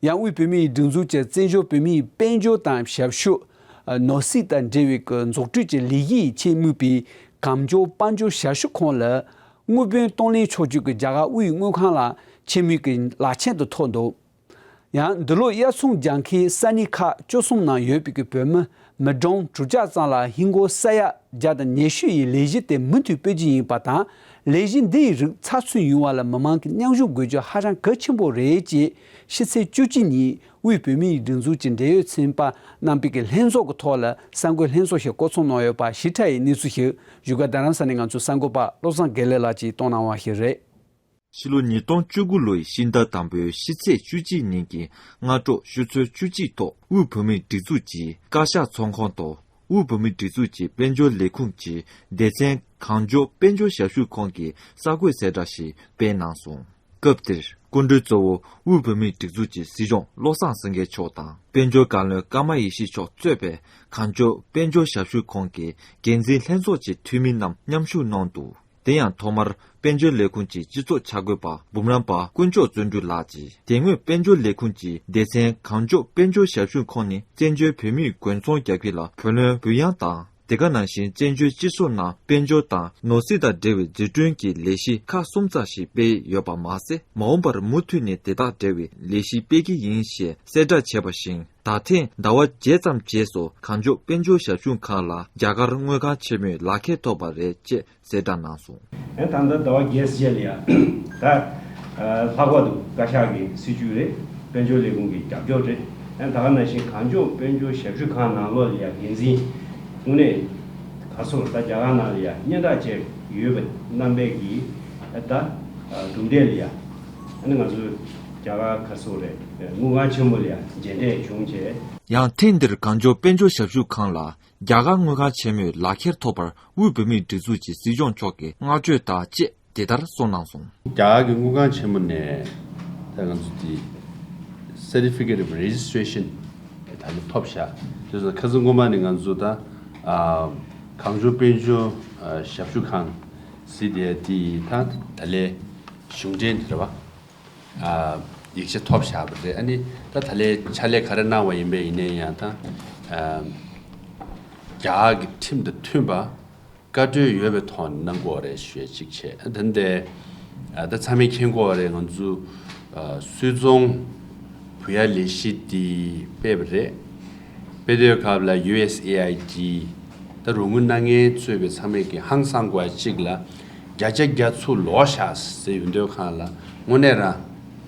ཡང་དབུས་བོད་མིའི་སྒྲིག་འཛུགས་ཀྱི་བཙན་བྱོལ་བོད་མིའི་དཔལ་འབྱོར་དང་ཞབས་ཞུ། ནོར་སྲིད་དང་འབྲེལ་བའི་འཛུགས་སྐྲུན་གྱི་ལས་གཞི་ཡི་ཆེད་དམིགས་པའི་གངས་ལྗོངས་དཔལ་འབྱོར་ཞབས་ཞུ་ཁང་ལ་དངུལ་དཔོན་གཏོང་ལེན་ཕྱོགས་བསྐྱོད་ཀྱིས་རྒྱ་གར་དབུས་དངུལ་ཁང་ལ་ཆེད་དམིགས་ཀྱི་ལག་ཆེན་དུ་ཐོབ་འདུག་ཡང་འདི་ལོ་དབྱར་ཚོང་རྒྱག་མཁན་ས་གནས་ཁག་བཅུ་གསུམ་ནང་ཡོད་པའི་བོད་མི་མི་གྲངས་དྲུག་བརྒྱ་ཙམ་ལ་ཧིན་སྒོར་ས་ཡ་བརྒྱ་དང་ཉི་ཤུ་ཡི་ལས་གཞི་དེ་མུ་མཐུད་སྤེལ་རྒྱུ་ཡིན་པ་དང་། ལས་གཞི་འདི་ཡི་རིགས་ཚགས་ཚུད་ཡོང་བ་ལ་མི་མང་གི་མཉམ་ཞུགས་དགོས་རྒྱུ་ཧ་ཅང་གལ་ཆེན་པོ་རེད་ཅེས་ཕྱི་ཚེས་བཅུ་གཅིག་ཉིན་དབུས་བོད་མིའི་སྒྲིག་འཛུགས་ཀྱི་འབྲེལ་ཡོད་ཚན་པ་རྣམ་པའི་གི་ལྷན་ཚོགས་ཀྱི་ཐོག་ལ་གསར་འགོད་ལྷན་ཚོགས་ཤིག་བསྐོང་ཚོགས་གནང་ཡོད་པ་ཞིབ་ཕྲ་ཡི་གནས་ཚུལ་ཞིག་བཞུགས་སྒར་རྡ་རམ་ས་ནས་ང་ཚོའི་གསར་འགོད་པ་བློ་བཟང་དགེ་ལེགས་ལགས་ཀྱིས་གཏོང་གནང་བ་ཞིག་རེད། ཕྱི་ལོ་ཉིས་སྟོང་བཅུ་དགུ་ལོའི་ཕྱི་ཟླ་དང་པོའི་ཕྱི་ཚེས་བཅུ་གཅིག་ཉིན་གྱི་སྔ་དྲོ་ཆུ་ཚོད་བཅུ་གཅིག་ཐོག་དབུས་བོད་མིའི་སྒྲིག་འཛུགས་ཀྱི་བཀའ་ཤག་ཚོགས་ཁང་དུ་དབུས་བོད་མིའི་སྒྲིག་འཛུགས་ཀྱི་དཔལ་འབྱོར་ལས་ཁུངས་ཀྱི་སྡེ་ཚན་གངས་ལྗོངས་དཔལ་འབྱོར་ཞབས་ཞུ་ཁང་གིས་གསར་འགོད་གསལ་བསྒྲགས་ཤིག་སྤེལ་གནང་སོང་། སྐབས་དེར་སྐུ་མགྲོན་གཙོ་བོ་དབུས་བོད་མིའི་སྒྲིག་འཛུགས་ཀྱི་སྲིད་སྐྱོང་བློ་བཟང་སེང་གེ་མཆོག་དང་། དཔལ་འབྱོར་བཀའ་བློན་ཀརྨ་ཡེ་ཤེས་མཆོག་གཙོས་པའི་གངས་ལྗོངས་དཔལ་འབྱོར་ཞབས་ཞུ་ཁང་གི་འགན་འཛིན་ལྷན་ཚོགས་ཀྱི་འཐུས་མི་རྣམས་མཉམ་ཞུགས་གནང་འདུག་དེ་ཡང་ཐོག་མར་དཔལ་འབྱོར་ལས་ཁུངས་ཀྱི་སྤྱི་ཚོགས་འཆར་འགོད་པ་འབུམ་རམས་པ་དཀོན་མཆོག་བརྩོན་འགྲུས་ལགས་ཀྱིས། དེ་སྔོན་དཔལ་འབྱོར་ལས་ཁུངས་ཀྱི་སྡེ་ཚན་གངས་ལྗོངས་དཔལ་འབྱོར་ཞབས་ཞུ་ཁང་ནི་བཙན་བྱོལ་བོད་མིའི་དགོན་ཚོང་རྒྱག་མཁན་ལ་བུ་ལོན་བུ་གཡང་དང་། དེ་ག་ནང་བཞིན་བཙན་བྱོལ་སྤྱི་ཚོགས་ནང་དཔལ་འབྱོར་དང་ནོར་སྲིད་དང་འབྲེལ་བའི་འཛུགས་སྐྲུན་གྱི་ལས་གཞི་ཁག་གསུམ་ཙམ་ཞིག་སྤེལ་ཡོད་པ་མ་ཟད། མ་འོངས་པར་མུ་མཐུད་ནས་དེ་དག་འབྲེལ་བའི་ལས་གཞི་སྤེལ་གྱི་ཡིན་ཞེས་གསལ་བསྒྲགས་བྱས་པ་བཞིན། ད་ཐེངས་ཟླ་བ་བརྒྱད་ཙམ་རྗེས་སུ་གངས་ལྗོངས་དཔལ་འབྱོར་ཞབས་ཞུ་ཁང་ལ་རྒྱ་གར་དངུལ་ཁང་ཆེན་མོའི་ལག་ཁྱེར་ཐོབ་པ་རེད་ཅེས་གསལ་བསྒྲགས་གནང་སོང་། ཨེ་ད་ལྟ་ཟླ་བ་བརྒྱད་རྗེས་ལ་ཡ་ད་ལྷག་པར་དུ་བཀའ་ཤག་གི་སྲིད་ཇུས་རེད། དཔལ་འབྱོར་ལས་ཁུངས་ཀྱི་རྒྱབ་སྐྱོར་རེད། ཨེ་ད་ག་ནང་བཞིན་གངས་ལྗོངས་དཔལ་འབྱོར་ཞབས་ཞུ་ཁང་ནང་ལོགས་ལ་ཡ་འགན་འཛིན་དངོས་གནས་ག་སོ་ད་རྒྱ་གར་ནང་ལ་ཡ་སྙན་གྲགས་ཅན་ཡོད་པའི་རྣམ་པའི་གི་ཨེ་ད་གྲུབ་འབྲས་ལ་ཡ་ཨ་ནི་ང་ཚོ་རྒྱ་གར་ག་སོ་རེད་དངུལ་ཁང་ཆེན་མོ་ལ་ཡ་མཇལ་འཕྲད་བྱུང་བྱས། ཡང་ཐེངས་འདིར་གངས་ལྗོངས་དཔལ་འབྱོར་ཞབས་ཞུ་ཁང་ལ་རྒྱ་གར་དངུལ་ཁང་ཆེན་མོའི་ལག་ཁྱེར་ཐོབ་པར་དབུས་བོད་མིའི་སྒྲིག་འཛུགས་ཀྱི་སྲིད་སྐྱོང་མཆོག་གིས་བསྔགས་བརྗོད་དང་བཅས་དེ་ལྟར་གསུངས་གནང་སོང་། རྒྱ་གར་གྱི་དངུལ་ཁང་ཆེན་མོ་ནས་ད་ང་ཚོ་དེ་Certificate of Registration་ད་ནི་ཐོབ་བཞག་དེ་ཚོ་ཁ་སང་སྔོན་མ་ནས་ང་ཚོ་ད་ཨ་གངས་ལྗོངས་དཔལ་འབྱོར་ཨ་ཞབས་ཞུ་ཁང་ཟེར་དེ་དེ་ད་ད་ལས་གཞུང་འབྲེལ་དེ་རེད་བ། ཨ་ཡིག་ཆ་ཐོབ་བཞག་པ་རེད། ཨ་ནི་ད་ད་ལས་ཕྱག་ལས་ག་རེ་གནང་བ་ཡིན་པས་ཡིན་ནའི་ཡང་ད་ཨ་རྒྱ་གར་གྱི་ཁྲིམས་དང་མཐུན་པ་བཀའ་འཁྲོལ་ཡོད་པའི་ཐོག་ནས་གནང་དགོས་རེད་ཞུ་ཡ་གཅིག་བྱས། ཨ་ད་འདི་ཨ་ད་ཚང་མས་མཁྱེན་གོ་རེད། ང་ཚོ་ཨ་སུད་ཚོང་བུ་ཡ་ལས་གཞི་འདི་སྤེལ་བ་རེད། སྤེལ་དུས་སྐབས་ལ་ཡུ་ཨེས་ཨེ་ཨའི་ཌི་ ད་རོགས་དངུལ་གནང་མཁན་གཙོས་པའི་ཚང་མས་ཀྱི་ཧང་སང་དགོས་ཡ་གཅིག་ལ། བརྒྱ་ཆ་བརྒྱ་ཚུར་ལོག་ཤག་ཟེར་ཡོང་དུས་སྒང་ལ་དངོས་གནས་རང་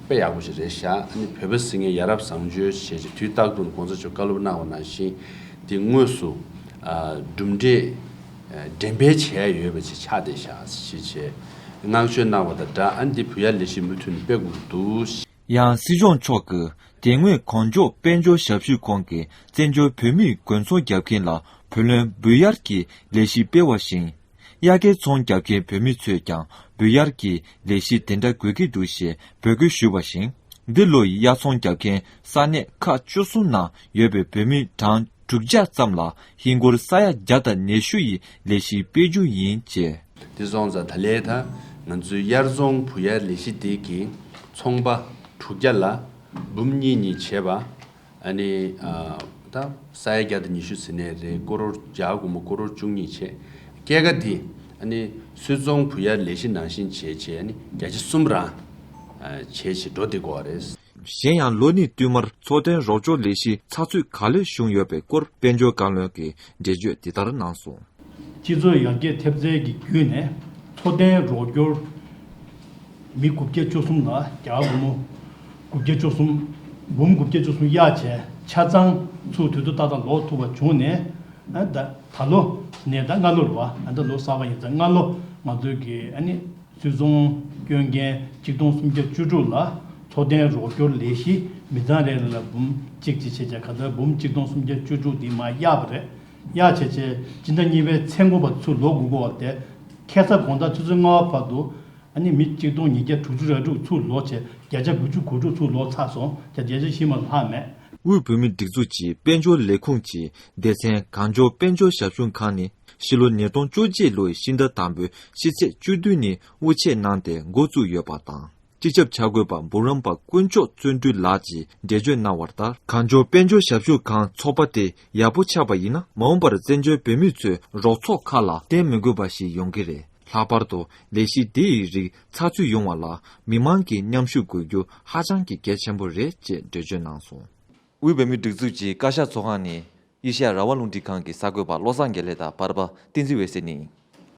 དཔེ་ཡག་པོ་ཞིག་རེད་ཤག་ཨ་ནི་བོད་པ་ཟེར་མཁན་ཡ་རབས་བཟང་སྤྱོད་བྱས་ཅིག་དུས་རྟག་ཏུ་གོང་ས་མཆོག་བཀའ་སློབ་གནང་བ་ནང་བཞིན་དེ་དངོས་སུ་ཨ་གྲུབ་འབྲས་ཨ་འགྲེམས་སྤེལ་བྱས་ཡོད་པ་ཅིག་ཆགས་བསྡད་ཤག་ཞེས་བྱས་བསྔགས་བརྗོད་གནང་བ་དང་སྦྲགས། ཨ་ནི་དེ་བུ་ཡ་ལས་གཞི་མུ་མཐུད་ནས་སྤེལ་དགོས་ཀྱི་འདུག་ཡང་སྲིད་སྐྱོང་མཆོག་གིས་དེ་སྔོན་གངས་ལྗོངས་དཔལ་འབྱོར་ཞབས་ཞུ་ཁང་གི་བཙན་བྱོལ་བོད་མིའི་དགོན་ཚོགས་རྒྱབ་མཁན་ལ་བུ་ལོན་འབུལ་གཡར་གྱི་ལས་གཞི་སྤེལ་བ་བཞིན། དབྱར་ཁའི་ཚོང་རྒྱག་མཁན་བོད་མི་ཚོས་ཀྱང་འབུལ་གཡར་གྱི་ལས་གཞི་དེ་འདྲ་དགོས་ཀྱི་འདུག་ཞེས་འབོད་སྐུལ་ཞུས་པ་བཞིན། འདི་ལོ་ཡི་དབྱར་ཚོང་རྒྱག་མཁན་ས་གནས་ཁག་བཅུ་གསུམ་ནང་ཡོད་པའི་བོད་མི་གྲངས་དྲུག་བརྒྱ་ཙམ་ལ་ཧིན་སྒོར་ས་ཡ་བརྒྱ་དང་ཉི་ཤུ་ཡི་ལས་གཞི་སྤེལ་རྒྱུ་ཡིན་ཅེས། དེ་སོང་ཙང་ད་ལས་ད་ང་ཚོའི་དབྱར་ཚོང་བུ་ཡར་ལས་གཞི་དེ་གི་ཚོང་པ་དྲུག་བརྒྱ་ལ་འབུམ་གཉིས་གཉིས་བྱས་པ། ཨ་ནི་ཨ་ད་ས་ཡ་བརྒྱ་དང་ཉི་ཤུ་ཟེར་ནའི་རེད། ཀོ་རོར་བརྒྱ་དགུ་མོ་ཀོ་རོར་བཅུ་གཉིས་བྱས། སྐྱེད་ཀ་འདི་ཨ་ནི་སུད་ཚོང་བུ་ཡར་ལས་གཞི་ནང་བཞིན་བྱས་བྱས་ཨ་ནི་བརྒྱ་ཆ་གསུམ་རང་ཨ་བྱས་བྱས་འགྲོ་བསྡད་དགོས་པ་རེད། གཞན་ཡང་ལོ་ནི་བསྟུད་མར་འཚོ་རྟེན་རོགས་སྐྱོར་ལས་གཞི་ཚགས་ཚུད་ག་ལེར་བྱུང་ཡོད་པའི་སྐོར་དཔལ་འབྱོར་བཀའ་བློན་གྱིས་འགྲེལ་བརྗོད་འདི་ལྟར་གནང་སོང་། སྤྱི་ཚོགས་ཡར་རྒྱས་ཐེབས་རྩའི་གི་བརྒྱུད་ནས་འཚོ་རྟེན་རོགས་སྐྱོར་མི་དགུ་བརྒྱ་བཅུ་གསུམ་ལ་རྒྱ་གར་སྒོར་མོ་དགུ་བརྒྱ་བཅུ་གསུམ། འབུམ་དགུ་བརྒྱ་བཅུ་གསུམ་གཡར་བྱས་ཆ་ཚང་ཚུར་དུས་ཚོད་ཏག་ཏག་ལོག་ཐུབ་པ་བྱུང་ནས། ཨ་ད་ད་ལོ་ནས་ད་སྔ་ལོ་རེད་བ། ཨ་ད་ལོ་གསར་པ་ཡིན་ཙང་སྔ་ལོ་ང་ཚོའི་གི་ཨ་ནི་སུད་ཚོང་སྐྱོན་མཁན་གཅིག་སྟོང་སུམ་བརྒྱ་བཅུ་དྲུག་ལ་འཚོ་རྟེན་རོགས་སྐྱོར་ལས་གཞི་མི་ཚང་རེ་རེ་ལ་འབུམ་གཅིག་གཅིག་བྱས་བྱས་ག་ཚོད་འབུམ་གཅིག་སྟོང་སུམ་བརྒྱ་བཅུ་དྲུག་འདི་མར་གཡར་བ་རེད། གཡར་བྱས་བྱས་སྤྱི་ཟླ་གཉིས་པའི་ཚེས་འགོ་བར་ཚུར་ལོག་དགོས་ཀྱི་ཡོད་པ་དེ། ཁ་སང་དགོང་དག་ཆུ་ཚོད་ལྔ་པ་བར་དུ་ཨ་ནི་མི་གཅིག་སྟོང་ཉིས་བརྒྱ་དྲུག་ཅུ་རེ་དྲུག་ཚུར་ལོག་བྱས་བརྒྱ་ཆ་དགུ་བཅུ་གོ་དྲུག་ཚུར་ལོག་ཚར་སོང་། བརྒྱ་ཆ་བཞི་མ་ལྷག་མེད། དབུས་བོད་མིའི་སྒྲིག་འཛུགས་ཀྱི་དཔལ་འབྱོར་ལས་ཁུངས་ཀྱི་སྡེ་ཚན་གངས་ལྗོངས་དཔལ་འབྱོར་ཞབས་ཞུ་ཁང་ནི་ཕྱི་ལོ་ཉིས་སྟོང་བཅོ་གཅིག་ལོའི་ཕྱི་ཟླ་དང་པོའི་ཕྱི་ཚེས་བཅུ་བདུན་ནས་དབུ་འབྱེད་གནང་སྟེ་འགོ་བཙུགས་ཡོད་པ་དང་། སྤྱི་ཁྱབ་འཆར་འགོད་པ་འབུམ་རམས་པ་དཀོན་མཆོག་བརྩོན་འགྲུས་ལགས་ཀྱིས་འགྲེལ་བརྗོད་གནང་བར་ལྟར། གངས་ལྗོངས་དཔལ་འབྱོར་ཞབས་ཞུ་ཁང་ཚོགས་པ་དེ་ཡག་པོ་ཆགས་པ་ཡིན་ན། མ་འོངས་པར་བཙན་བྱོལ་བོད་མི་ཚོས་རོགས་ཚོགས་ཁག་ལ་བརྟེན་མི་དགོས་པ་ཞིག་ཡོང་གི་རེད། ལྷག་པར་དུ་ལས་གཞི་འདི་ཡི་རིགས་ཚགས་ཚུད་ཡོང་བ་ལ་མི་མང་གི་མཉམ་ཞུགས་དགོས་རྒྱུ་ཧ་ཅང་གི་གལ་ཆེན་པོ་རེད་ཅེས་འགྲེལ་བརྗོད་གནང་སོང་། དབུས་བོད་མིའི་སྒྲིག་འཛུགས་ཀྱི་བཀའ་ཤག་ཚོགས་ཁང་ནས་ཨེ་ཤ་ཡ་རང་དབང་རླུང་འཕྲིན་ཁང་གི་གསར་འགོད་པ་བློ་བཟང་དགེ་ལེགས་དང་བར་པ་བསྟན་འཛིན་འོད་ཟེར་གཉིས།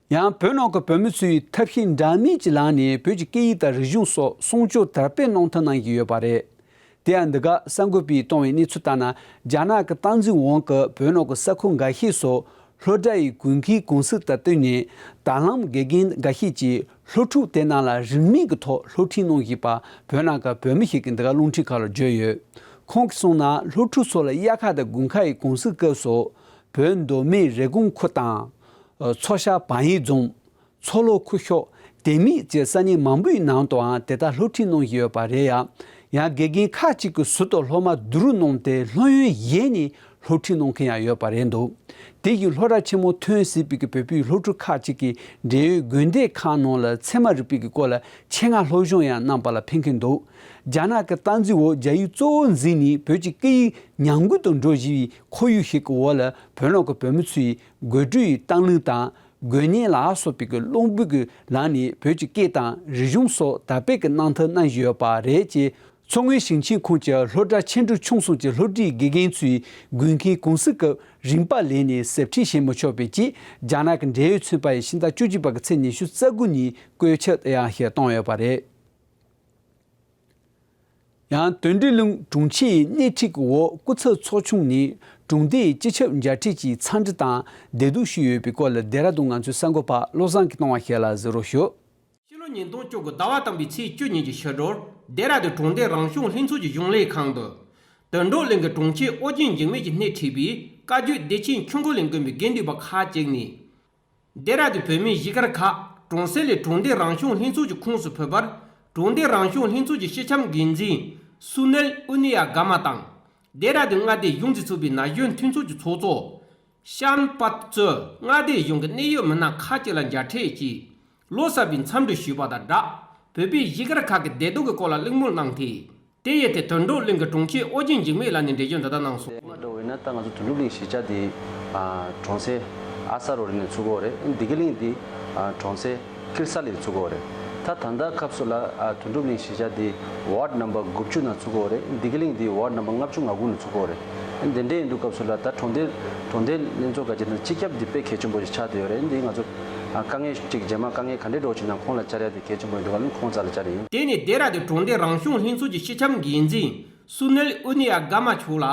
ཡང་བོད་ནང་གི་བོད་མི་ཚོས་ཐབས་ཤེས་འདྲ་མིན་གྱི་ལམ་ནས་བོད་ཀྱི་སྐད་ཡིག་དང་རིག་གཞུང་སོགས་སྲུང་སྐྱོབ་དར་སྤེལ་གནང་ཐབས་གནང་བཞིན་ཡོད་པ་རེད། དེ་ཡང་འདི་ག་གསར་འགོད་པས་བཏང་བའི་གནས་ཚུལ་ལྟར་ན། རྒྱ་ནག་གི་སྟངས་འཛིན་འོག་གི་བོད་ནང་གི་ས་ཁུལ་འགའ་ཤས་སུ་སློབ་གྲྭ་ཡི་དགོས་མཁོའི་གུང་སེང་དང་བསྟུན་ནས་དྲ་ལམ་དགེ་རྒན་འགའ་ཤས་ཀྱིས་སློབ་ཕྲུག་དེ་རྣམས་ལ་རིན་མེད་ཀྱི་ཐོག་སློབ་ཁྲིད་གནང་བཞིན་པ་བོད་ནང་གི་བོད་མི་ཞིག་གིས་འདི་ག་རླུང་འཕྲིན་ཁང་ལ་བརྗོད་ཡོད། ཁོང་གིས་གསུངས་ན། སློབ་ཕྲུག་ཚོ་ལ་དབྱར་ཁ་དང་དགུན་ཁ་ཡི་གུང་སེང་སྐབས་སུ་བོད་མདོ་སྨད་རེབ་གོང་ཁུལ་དང་། མཚོ་ཤར་བག་ཡངས་རྫོང་། མཚོ་ལྷོ་ཁུལ་ཤོག་དེ་མིན་བཅས་ས་གནས་མང་པོའི་ནང་དུའང་དེ་ལྟར་སློབ་ཁྲིད་གནང་བཞིན་ཡོད་པ་རེད་ཡ། ཡང་དགེ་རྒན་ཁག་ཅིག་གིས་ཟུར་དུ་སློབ་མ་བསྡུ་རུབ་གནང་སྟེ་སློབ་ཡོན་ཡེད་ནས་སློབ་ཁྲིད་གནང་མཁན་ཡང་ཡོད་པ་རེད་འདུག་དེ་བཞིན་སློབ་གྲྭ་ཆེན་མོ་ཐོན་ཟིན་པའི་བོད་པའི་སློབ་ཕྲུག་ཁག་ཅིག་གིས་འབྲེལ་ཡོད་དགོན་སྡེ་ཁག་ནང་ལ་ཚད་མ་རིག་པའི་སྐོར་ལ་ཆེད་མངགས་སློབ་སྦྱོང་ཡང་གནང་པ་ལ་ཕན་གྱི་འདུག་རྒྱ་ནག་གི་སྟངས་འཛིན་འོག་རྒྱ་ཡིག་གཙོ་བོ་འཛིན་ནས་བོད་ཀྱི་སྐད་ཡིག་ཉམས་རྒུད་དུ་འགྲོ་བཞིན་པའི་ཁོར་ཡུག་ཞིག་གི་འོག་ལ་བོད་ནང་གི་བོད་མི་ཚོས་དགོད་བྲོའི་གཏམ་གླེང་དང་། དགོན་གཉེར་ལ་སོགས་པའི་གི་སློབ་འབུལ་གྱི་ལམ་ནས་བོད་ཀྱི་སྐད་དང་རིག་གཞུང་སོགས་དར་སྤེལ་གྱི་གནང་ཐབས་གནང་བཞིན་ཡོད་པ་རེད་ཅེས། མཚོ་སྔོན་ཞིང་ཆེན་ཁོངས་ཀྱི་སློབ་གྲྭ་ཆེ་འབྲིང་ཆུང་གསུམ་གྱི་སློབ་གྲྭའི་དགེ་རྒན་ཚོས་དགོས་མཁོའི་གུང་སེང་སྐབས་རིན་པ་ལེན་ནས་ཟབ་ཁྲིད་བྱེད་མི་ཆོག་པའི་ཆེད་རྒྱ་ནག་གི་འབྲེལ་ཡོད་ཚན་པ་ཡིས་ཕྱི་ཟླ་བཅུ་གཅིག་པ་གི་ཚེས་ཉི་ཤུ་རྩ་དགུ་ཉིན་བཀོད་ཁྱབ་ཡང་བཤད་བཏང་ཡོད་པ་རེད། ཡང་དོན་གྲུབ་གླིང་གྲོང་ཁྱེར་ཡི་སྣེ་ཁྲིད་ཀྱི་འོག་སྐུ་ཚབ་ཚོགས་ཆུང་ནས་གྲོང་སྡེའི་སྤྱི་ཁྱབ་མཇལ་འཕྲད་ཀྱི་འཚམས་འདྲི་དང་བདེ་སྡུག་ཞུས་ཡོད་པའི་སྐོར་ལ་ལྡེ་ར་ལྡུན་ང་ཚོའི་གསར་འགོད་པ་བློ་བཟང་གིས་གནང་བ་ཞིག་ལ་གཟིགས་རོགས་ཞུ། ཕྱི་ལོ་ཉིས་སྟོང་བཅུ་དགུ་ཟླ་བ་དང་པོའི་ཚེས་བཅུ་ཉིན་གྱི་ཕྱི་དྲོར་ལྡེ་ར་ལྡུན་གྲོང་སྡེ་རང་སྐྱོང་ལྷན་ཚོགས་ཀྱི་གཞུང་ལས་ཁང་དུ། དོན་གྲུབ་གླིང་གི་གྲོང་ཁྱེར་ཨོ་རྒྱན་འཇིགས་མེད་ཀྱིས་སྣེ་ཁྲིད་པའི་བཀའ་བརྒྱུད་སྡེ་ཆེན་ཆུ་འགོ་ལས་འགོ་བའི་དགེ་འདུན་པ་ཁག་ཅིག་ནས། ལྡེ་ར་ལྡུན་བོད་མིའི་གཞིས་སྒར་ཁག་གྲོང་གསེབ་ལས་གྲོང་སྡེ་རང་སྐྱོང་ལྷན་ཚོགས་ཀྱི་ཁོངས་སུ་ཕེབས་པར། གྲོང་སྡེ་རང་སྐྱོང་ལྷན་ཚོགས་ཀྱི་སྤྱི་ཁྱབ་འགན་འཛིན་སུ་ནེལ་ཨུ་ནི་ཡ་གྷ་མ་དང་། ལྡེ་ར་ལྡུན་མངའ་སྡེ་གཞུང་འཛིན་ཚོགས་པའི་ན་གཞོན་མཐུན་ཚོགས་ཀྱི་ཚོགས་གཙོ་ཤན་པད་གཙོས་མངའ་སྡེ་གཞུང་གི་གནད་ཡོད་མི་སྣ་ཁག་ཅིག་ལ་མཇལ་འཕྲད་ཀྱིས། ལོ་གསར་པའི་འཚམས་འདྲི་ཞུས་པ་དང་སྦྲགས། བོད་པའི་གཞིས་སྒར་ཁག་གི་བདེ་སྡུག་གི་སྐོར་ལ་གླེང་མོལ་གནང་སྟེ། དེ་ཡི་ཐད་དོན་གྲུབ་གླིང་གི་གྲོང་ཁྱེར་ཨོ་རྒྱན་འཇིགས་མེད་ལགས་ནས་འགྲེལ་བརྗོད་འདི་ལྟར་གནང་སོང་། དེ་མ་འགྲོ་བས་ན་ད་ང་ཚོ་དོན་གྲུབ་གླིང་གཞིས་ཆགས་འདི་ཨ་གྲོང་གསེབ་ཨ་ས་རོ་རི་ནས་ཚུགས་ཀྱི་ཡོད་རེད། བདེ་སྐྱིད་གླིང་འདི་ཨ་གྲོང་གསེབ་ཀིར་ས་ལི་ཚུགས་ཀྱི་ཡོད་རེད། ད་ད་ལྟ་སྐབས་སུ་ལ་ཨ་དོན་གྲུབ་གླིང་གཞིས་ཆགས་འདི་ཝར་ཌི་ནམ་བར་དགུ་བཅུ་ནང་ཚུགས་ཀྱི་ཡོད་རེད། བདེ་སྐྱིད་གླིང་འདི་ཝར་ཌི་ནམ་བར་ལྔ་བཅུ་ང་དགུ་ནང་ཚུགས་ཀྱི་ཡོད་རེད། དེ་འདྲ་ཡིན་དུས་སྐབས་སུ་ལ་ད་གྲོང་སྡེ་ གྲོང་སྡེ་ལྷན་ཚོགས་ག་ཅིག་ན་སྤྱི་ཁྱབ་འདི་དཔེ་གལ་ཆེན་པོ་ཞིག་ཆགས་བསྡད་ཡོད་རེད། འདི་ང་ཚོ་ཨ་དཀའ་ངལ་ཅིག་རྗེས་མ་དཀའ་ངལ་ག་འདྲའི་འགྲོ་ཕྱིན་ན་ཁོང་ལ་བཅར་ཡ་དེ་གལ་ཆེན་པོ་ཡིན་འདུག་ག་ལ་ཁོང་རྩ་ལ་བཅར་ཡིན། དེ་ནི་སྡེ་ར་དེ་གྲོང་སྡེ་རང་སྐྱོང་ལྷན་ཚོགས་ཀྱི་སྤྱི་ཁྱབ་འགན་འཛིན་སུ་ནེལ་ཨུ་ནི་ཡ་གྷ་མ་མཆོག་ལ་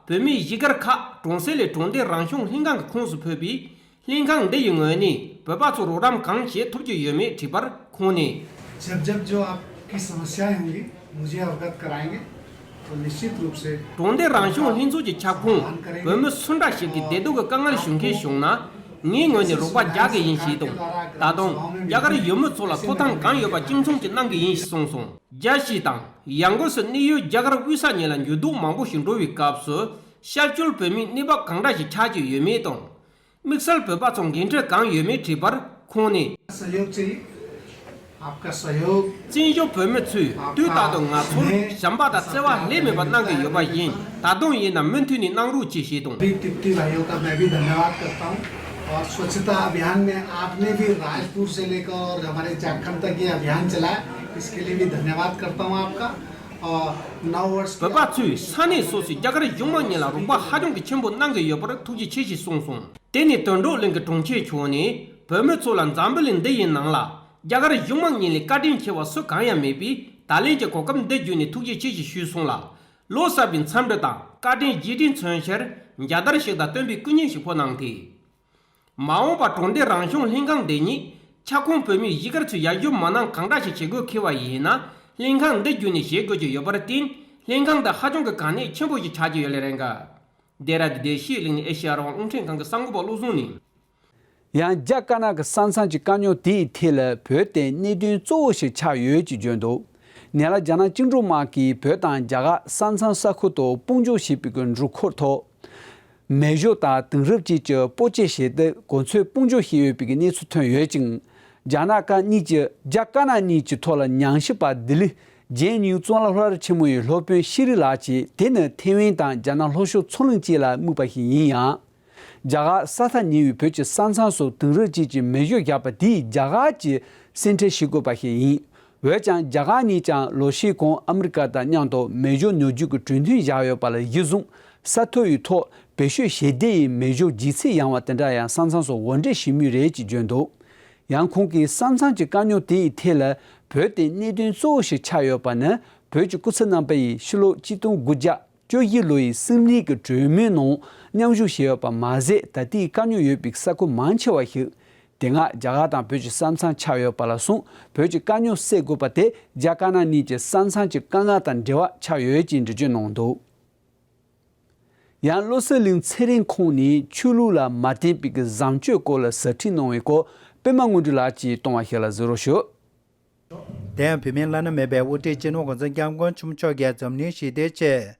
བོད་མིའི་གཞིས་སྒར་ཁག་གྲོང་གསེབ་ལས་གྲོང་སྡེ་རང་སྐྱོང་ལྷན་ཁང་གི་ཁོངས་སུ་ཕེབས་པའི་ལྷན་ཁང་འདི་ཡི་ངོས་ནས་བོད་པ་ཚོ་རོགས་རམ་གང་བྱེད་ཐུབ་ཀྱི་ཡོད་མེད་དྲིས་པར་ཁོང་ནས། जब जब जो आपकी समस्याएं होंगी, मुझे अवगत कराएंगे। तो निश्चित रूप से གྲོང་སྡེ་རང་སྐྱོང་ལྷན་ཚོགས་ཀྱི་ཁྱབ་ཁོངས་བོད་མི་སུ་འདྲ་ཞིག་གིས་བདེ་སྡུག་གི་དཀའ་ངལ་ཞུ་མཁན་བྱུང་ན་ངའི་ངོས་ནས་རོགས་པ་རྒྱག་གི་ཡིན་ཞེས་དང་། ད་དུང་རྒྱ་གར་ཡུལ་མི་ཚོ་ལ་ཐོབ་ཐང་གང་ཡོད་པ་གཅིག་མཚུངས་ཀྱིས་གནང་གི་ཡིན་ཞེས་གསུངས་སོང་། རྒྱལ་སྤྱི་དང་ཡང་སྒོས་སུ་གནས་ཡུལ་རྒྱ་གར་དབུས་ས་གཉིས་ལ་འགྱུར་ལྡོག་མང་པོ་ཞིག་འགྲོ་བའི་སྐབས་སུ་ཤར་སྐྱོད་བོད་མིའི་གནས་བབ་གང་འདྲ་ཞིག་ཆགས་ཀྱི་ཡོད་མེད་དང་། དམིགས་བསལ་བོད་པ་ཚོ་འགན་འཁྲི་གང་ཡོད་མེད་དྲིས་པར་ཁོང་ནས། सहयोग चाहिँ आपका सहयोग। བཙན་བྱོལ་བོད་མི་ཚོས་དུས་རྟག་ཏུ་ང་ཚོར་བྱམས་པ་དང་བརྩེ་བ་ལྷད་མེད་པ་གནང་གི་ཡོད་པ་བཞིན་ད་དུང་ཡིན་ན་མུ་མཐུད་ནས་གནང་རོགས་གྱིས་ཞེས་དང་། टिप्पणी भाइयों का मैं भी धन्यवाद करता हूँ। और स्वच्छता अभियान में आपने भी रायपुर से लेकर और हमारे झारखंड तक ये अभियान चलाया, इसके लिए भी धन्यवाद करता हूँ आपका। और नव वर्ष की བོད་པ་ཚོས་ས་གནས་སོ་སོའི་རྒྱ་གར་གཞུང་མང་གཉིས་ལ་རོགས་པ་ཧ་ཅང་གི་ཆེན་པོ་གནང་གི་ཡོད་པར་ཐུགས་རྗེ་ཆེ་ཞེས་གསུངས་སོང་། དེ་ནས་དོན་གྲུབ་གླིང་གི་གྲོང་ཁྱེར་ཕྱོགས་ནས་བོད་མི་ཚོ་ལ་འཛམ་བུ་གླིང་འདི་ཡི་ནང་ལ་རྒྱ་གར་གཞུང་མང་གཉིས་ལས་བཀའ་དྲིན་ཆེ་བ་སུ་གང་ཡང་མེད་པས། ད་ལན་གྱི་གོ་སྐབས་འདི་བརྒྱུད་ནས་ཐུགས་རྗེ་ཆེ་ཞེས་ཞུས་སོང་ལ། ལོ་གསར་པའི་འཚམས་འདྲི་དང་བཀའ་དྲིན་རྗེས་དྲན་མཚོན་ཕྱིར་མཇལ་དར་ཞིག་དང་སྟོན་པའི་སྐུ་བརྙན་ཞིག་ཕུལ་གནང་སྟེ། མ་འོངས་པར་གྲོང་སྡེ་རང་སྐྱོང་ལྷན་ཁང་འདི་ཉིད་ཁྱབ་ཁོངས་བོད་མིའི་གཞིས་སྒར་ཚོས་ཡར་ཞུ་མ་གནང་གང་འདྲ་ཞིག་བྱེད་དགོས་འཁེལ་བ་ཡིན་ན་ལྷན་ཁང་འདི་བརྒྱུད་ནས་བྱེད་དགོས་ཀྱི་ཡོད་པར་བརྟེན་ལྷན་ཁང་འདི་ཧ་ཅང་གི་གལ་གནད་ཆེན་པོ་ཞིག་ཆགས་ཀྱི་ཡོད་ལེ་རེད་འགའ། སྡེ་ར་བདེ་སྐྱིད་གླིང་ནས་ཨེ་ཤེ་ཡ་རང་དབང་རླུང་འཕྲིན་ཁང་གི་གསར་འགོད་པ་བློ་བཟང་ནས། ཡང་རྒྱ་དཀར་ནག་གི་ས་མཚམས་ཀྱི་དཀའ་རྙོག་དེ་ཡི་ཐད་ལ་བོད་དེ་གནད་དོན་གཙོ་བོ་ཞིག་ཆགས་ཡོད་ཅེས་བརྗོད་འདུག་ནས་ལ་རྒྱ་ནག་བཅིངས་འགྲོལ་དམག་གིས་བོད་དང་རྒྱ་གར་ས་མཚམས་ས་ཁུལ་དུ་དཔུང་འཇུག་བྱེད་པའི་འགྲོ་ཁུལ་ཐོག་མེ་སྒྱོགས་དང་དེང་རབས་ཅན་གྱི་སྤོ་སྐྱེལ་བྱེད་སྟབས་གོ་མཚོན་དཔུང་འཇུག་བྱས་ཡོད་པའི་གནས་ཚུལ་ཐོན་ཡོད་ཅིང་། རྒྱ་ནག་དཀར་གཉིས་ཀྱི་རྒྱ་དཀར་ནག་གཉིས་ཀྱི་ཐོག་ལ་ཉམས་ཞིབ་པ་ལྡི་ལི་ཇེ་ཨེན་ཡུ་གཙུག་ལག་སློབ་གྲྭ་ཆེན་མོ་ཡི་སློབ་དཔོན་ཤེས་རིག་ལགས་ཀྱིས་དེ་ནི་ཐེ་ཝན་དང་རྒྱ་ནག་ལྷོ་ཕྱོགས་མཚོ་གླིང་བཅས་ལ་དམིགས་པ་ཞིག་ཡིན་ཡང་། རྒྱ་གར་ས་ཐག་ཉེ་བའི་བོད་ཀྱི་ས་མཚམས་སུ་དེང་རབས་ཅན་གྱི་མེ་སྒྱོགས་བརྒྱབ་པ་དེས་རྒྱ་གར་གྱི་སེམས་ཁྲལ་བྱེད་དགོས་པ་ཞིག་ཡིན། འོན་ཀྱང་རྒྱ་གར་གཉིས་ཀྱང་ལོ་ཤས་གོང་ཨ་མི་རི་ཀ་དང་མཉམ་དུ་མེ་སྒྱོགས་ཉོ་རྒྱུ་གི་གྲོས་མཐུན་བཞག་ཡོད་པ་ལ་གཞི་བཟུང་ས་མཐོ་བའི་ཐོག་བེད་སྤྱོད་བྱེད་བདེ་ཡི་མེ་སྒྱོགས་ལྗིད་ཚད་ཡངས་པ་དེ་འདྲ་ཡང་ས་མཚམས་སུ་དབོར་འདྲེན་བྱེད་མུས་རེད་ཅེས་བརྗོད་འདུག་ཡང་ཁོང་གིས་ས་མཚམས་ཀྱི་དཀའ་རྙོག་དེ་ཡི་ཐད་ལ་བོད་དེ་གནད་དོན་གཙོ་བོ་ཞིག་ཆགས་ཡོད་པ་ནི་བོད་ཀྱི་སྐུ་ཚབ་རྣམ་པ་ཡིས་ཕྱི་ལོ་གཅིག་སྟོང་དགུ་བརྒྱ་བཅུ་བཞི་ལོ་ཡི་སིམ་ལི་གི་གྲོས་མོལ་ནང་མཉམ་ཞུགས་བྱས་ཡོད་པ་མ་ཟད། ད་ལྟའི་དཀའ་རྙོག་ཡོད་པའི་ས་ཁུལ་མང་ཆེ་བ་ཞིག་དེ་སྔ་རྒྱ་གར་དང་བོད་ཀྱི་ས་མཚམས་ཆགས་ཡོད་པ་ལ་སོགས་བོད་ཀྱི་དཀའ་རྙོག་སེལ་དགོས་པ་དེ་རྒྱ་དཀར་ནག་གཉིས་ཀྱི་ས་མཚམས་ཀྱི་དཀའ་ངལ་དང་འབྲེལ་བ་ཆགས་ཡོད་ཅེས་འགྲེལ་བརྗོད་གནང་འདུག་ཡང་བློ་གསལ་གླིང་ཚན་རིག་ཁང་ནས་ཆོས་ལུགས་ལ་མ་བརྟེན་པའི་གི་བཟང་སྤྱོད་སྐོར་ལ་ཟབ་ཁྲིད་གནང་བའི་སྐོར་པད་མ་དངོས་གྲུབ་ལགས་ཀྱིས་གཏོང་བ་ཞིག་ལ་གཟིགས་རོགས་ཞུ། དེ་ཡང་བོད་མིའི་བླ་ན་མེད་པའི་དབུ་ཁྲིད་སྤྱི་ནོར་༸གོང་ས་༸སྐྱབས་མགོན་ཆེན་པོ་མཆོག་གིས་འཛམ་གླིང་ཞི་བདེའི་ཆེད་